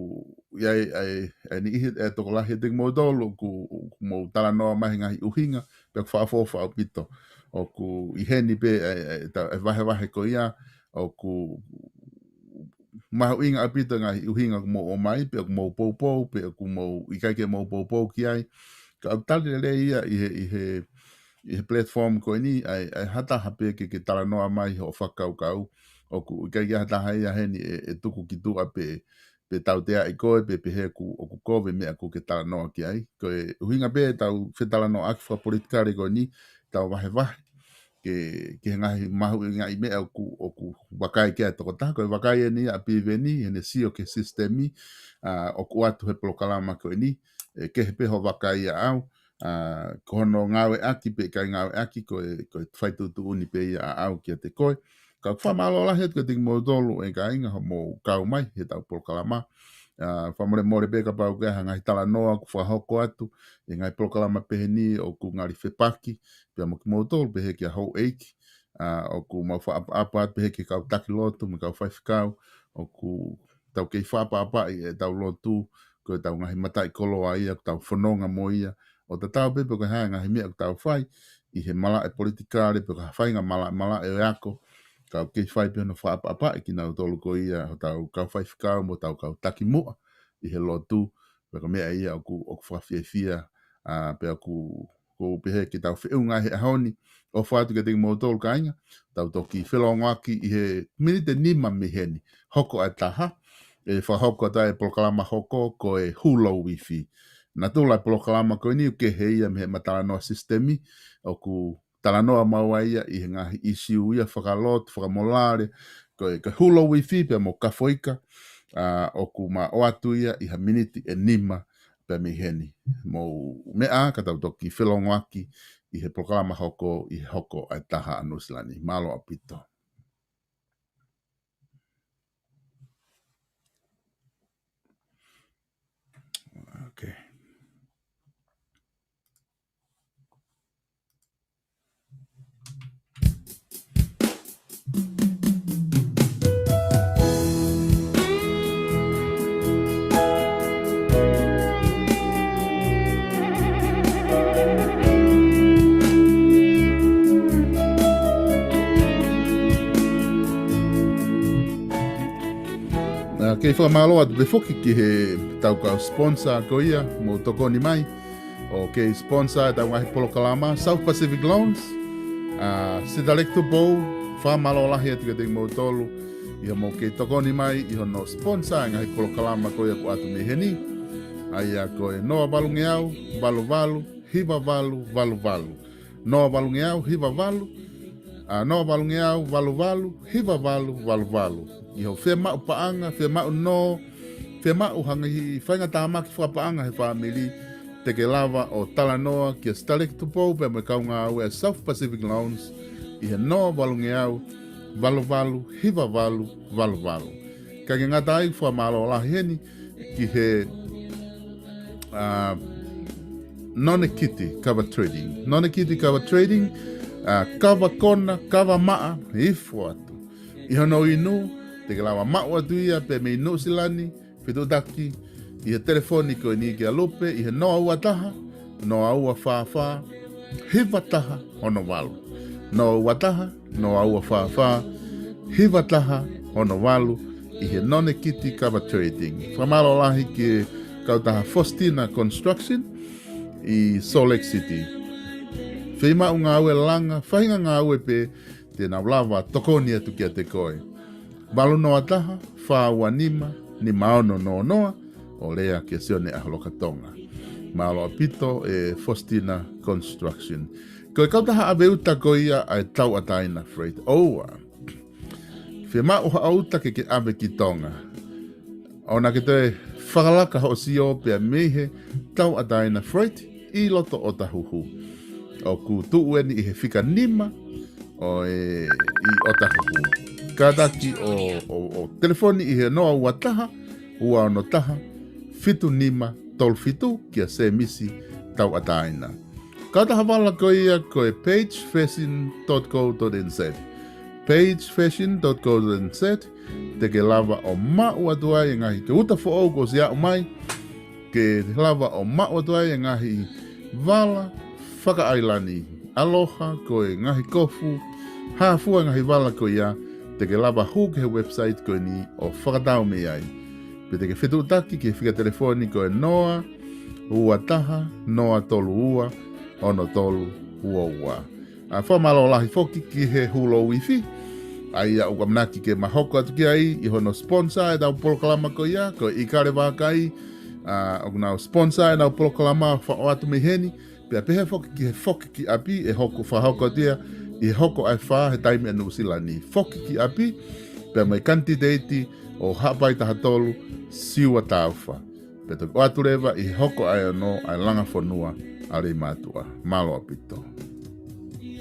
ʻi ai, ʻa e, ʻa e niʻihi ʻe tokolahi ʻiate kimoutolu, ʻoku, ʻoku mou talanoa mai he ngaahi ʻuhinga, pea ʻoku fakaʻofoʻofa ʻaupito. ʻOku ʻi heni pē, ʻa e, ʻa e, ta, ʻa e vahevahe ko ia, ʻoku mahuʻinga ʻaupito e ngaahi ʻuhinga ʻoku mou ʻomai, pe ʻoku mou poupou, pe ʻoku mou ʻikai ke mou poupou ki ai. Ka ʻoku tali lelei ia ʻi he, ʻi he, ʻi he platform ko eni, ʻa e, ʻa e ha taha pē ke, ke talanoa mai hoʻo fakakaukau. ʻOku ʻikai ke ʻi ai ha taha ia heni ʻe, ʻe tuku ki tuʻa pe, pe tauteaʻi koe, pe pehē ʻoku, ʻoku kovi e meʻa ʻoku ke talanoa ki ai. Ko e ʻuhinga pē ʻetau fetalanoaʻaki fakapolitikale ko eni, tau vahevahe. Ke, ke he ngaahi mahuʻinga ʻi meʻa ʻoku, ʻoku vakai ki ai e tokotaha, ko e vakai eni ʻa Piveni, heʻene sio ki he sisitemi, ʻa, ʻoku ʻoatu he polokalama ko eni, ʻe kehe pē hoʻo vakai ʻaʻau, ʻa, ko hono ngāueʻaki pe ʻikai ngāueʻaki, ko e, ko e fai tuʻutuʻuni pē ia ʻaʻau kiate koe. Ka ʻoku fakamālō lahi atu kiate kimoutolu ʻe kāinga hoʻomou kau mai heʻetau polokalama. ʻA, fakamolemole pē kapau ʻoku ʻi ai ha ngaahi talanoa ʻoku fakahoko atu ʻi he ngaahi polokalama pehē ni ʻoku ngali fepaki, pea mo kimoutolu pehē kia houʻeiki, ʻa, ʻoku mau fakaʻapaʻapa atu pehē ki he kau taki lotu mo e kau faifekau, ʻoku tau kei fakaʻapaʻapaʻi ʻetau lotu, ko ʻetau ngaahi mataʻikoloa ia, ʻoku tau fononga mo ia, ʻo tatau pē pe ko e hā e ngaahi meʻa ʻoku tau fai, ʻi he malaʻe politikale, pe ko ha faʻahinga malaʻe, malaʻe ʻo e ako, ka ʻoku kei fai pē hono fakaʻapaʻapaʻi kinautolu ko ia, hotau kau faifekau mo hotau kau taki muʻa, ʻi he lotu, pe ko e meʻa ia ʻoku, ʻoku fakafiefia, ʻa, pea ʻoku, ʻoku ou pehē ke tau feʻunga he ʻaho ni, ʻofa atu kiate kimoutolu kāinga, tau toki felōngoaki ʻi he miniti ʻe nima mei heni, hoko ʻa e taha, ʻe fakahoko atu ʻa e polokalama hoko ko e Hulou Ifi. Natula e polokalama ko eni ʻoku kehe ia mei heʻema talanoa sisitemi, ʻoku talanoa maua ia ʻi he ngaahi ʻisiū ia fakalotu, fakamolale, ko e, ko e Hulu Wi-Fi pea mo Kafoika, ʻa, ʻoku ma ʻoatu ia ʻi ha miniti ʻe nima pea mei heni. Mou meʻa ka tau toki felongoaki ʻi he polokalama hoko, ʻi he hoko ʻa e Taha ʻa Nuʻusila ni. Mālō ʻaupito. Okay. ʻA, kei fakamālō atu pē foki ki he tau kau sponsor ko ia, mou tokoni mai ʻo kei sponsor e tau ngaahi polokalama, South Pacific Loans, ʻa, Sitaleki Tupou, fakamālō lahi atu kiate kimoutolu ʻi hoʻomou kei tokoni mai ʻi hono sponsor e ngaahi polokalama ko ia ʻoku ʻoatu mei heni. ʻA ia ko e noa valungeau, valu valu, hiva valu, valu valu. Noa valungeau, hiva valu, ʻa, noa valungeau, valu valu, hiva valu, valu valu. ʻI hoʻo fiemaʻu paʻanga, fiemaʻu nō, fiemaʻu ha ngaahi faingatāmaki fakapaʻanga he fāmili, te ke lava ʻo talanoa kia Sitaleki Tupou pea mo e kau ngāue ʻa e South Pacific Loans ʻi he noa valungeau, valu valu, hiva valu, valu valu. Kae ʻikai ke ngata ai, fakamālō lahi heni ki he, ʻa, Nonekiti Kava Trading. Nonekiti Kava Trading, ʻa, kava kona, kava maʻa, ifo atu. ʻI hono inu, te ke lava maʻu atu ia pē mei Nuʻusila ni, fetuʻutaki ʻi he telefoni ko eni kia Lupe, ʻi he noa ua taha, noa ua fā fā, hiva taha ono valu. Noa ua taha, noa ua fā fā, hiva taha ono valu, ʻi he Nonekiti Kava Trading. Fakamālō lahi ki he kautaha Faustina Construction ʻi Salt Lake City. Fiemaʻu ngāue langa, faʻahinga ngāue pē te nau lava tokoni atu kiate koe. Valu noa taha, fā ua nima, nima ono noa noa, ʻo lea kia Sione ʻAholoka Tonga. Mālō ʻaupito e Faustina Construction. Ko e kautaha ʻave uta ko ia ʻa e Tauʻatāina Freight. ʻOua. Fiemaʻu haʻo uta ke ke ʻave ki Tonga, ʻoua naʻa ke toe fakalaka hoʻo sio pea mei he Tauʻatāina Freight ʻi loto ʻOtahuhu. ʻOku tuʻu eni ʻi he fika nima ʻo e ʻi ʻOtahuhu. Kātaki ʻo, ʻo, ʻo telefoni ʻi he noa ua taha, ua ono taha, fitu nima tolu fitu kia Semisi Tauʻatāina. Kautaha vala ko ia ko e page fashion dot co dot N Z. Page fashion dot co dot N Z, te ke lava ʻo maʻu atu ai e ngaahi, ke uta foʻou kuo ʻosi aʻu mai, ke lava ʻo maʻu atu ai e ngaahi vala fakaʻailani, aloha, ko e ngaahi kofu, hā fua e ngaahi vala ko ia, te ke lava hū ki he website ko eni ʻo fakatau mei ai. Pe te ke fetuʻutaki ki he fika telefoni ko e noa ua taha, noa tolu ua, ono tolu ua ua. ʻA, fakamālō lahi foki ki he Hulu Wi-Fi, ʻa ia ʻoku ʻamanaki ke ma hoko atu ki ai ʻi hono sponsor e tau polokalama ko ia, ko e ʻIkale Vākai, ʻa, ʻoku nau sponsor e tau polokalama fa-, ʻoatu mei heni, pea pehē foki ki he Foki ki ʻApi ʻe hoko, fakahoko atu ia ʻi he hoko ʻa e fā he taimi ʻa Nuʻusila ni. Foki ki ʻApi, pea mo e kanititeiti ʻo Haʻapai taha tolu, Siua Taufa. Pea toki ʻoatu leva ʻi he hoko ʻa e ono ʻa e Langa Fonua ʻa Leimātuʻa. Mālō ʻaupito.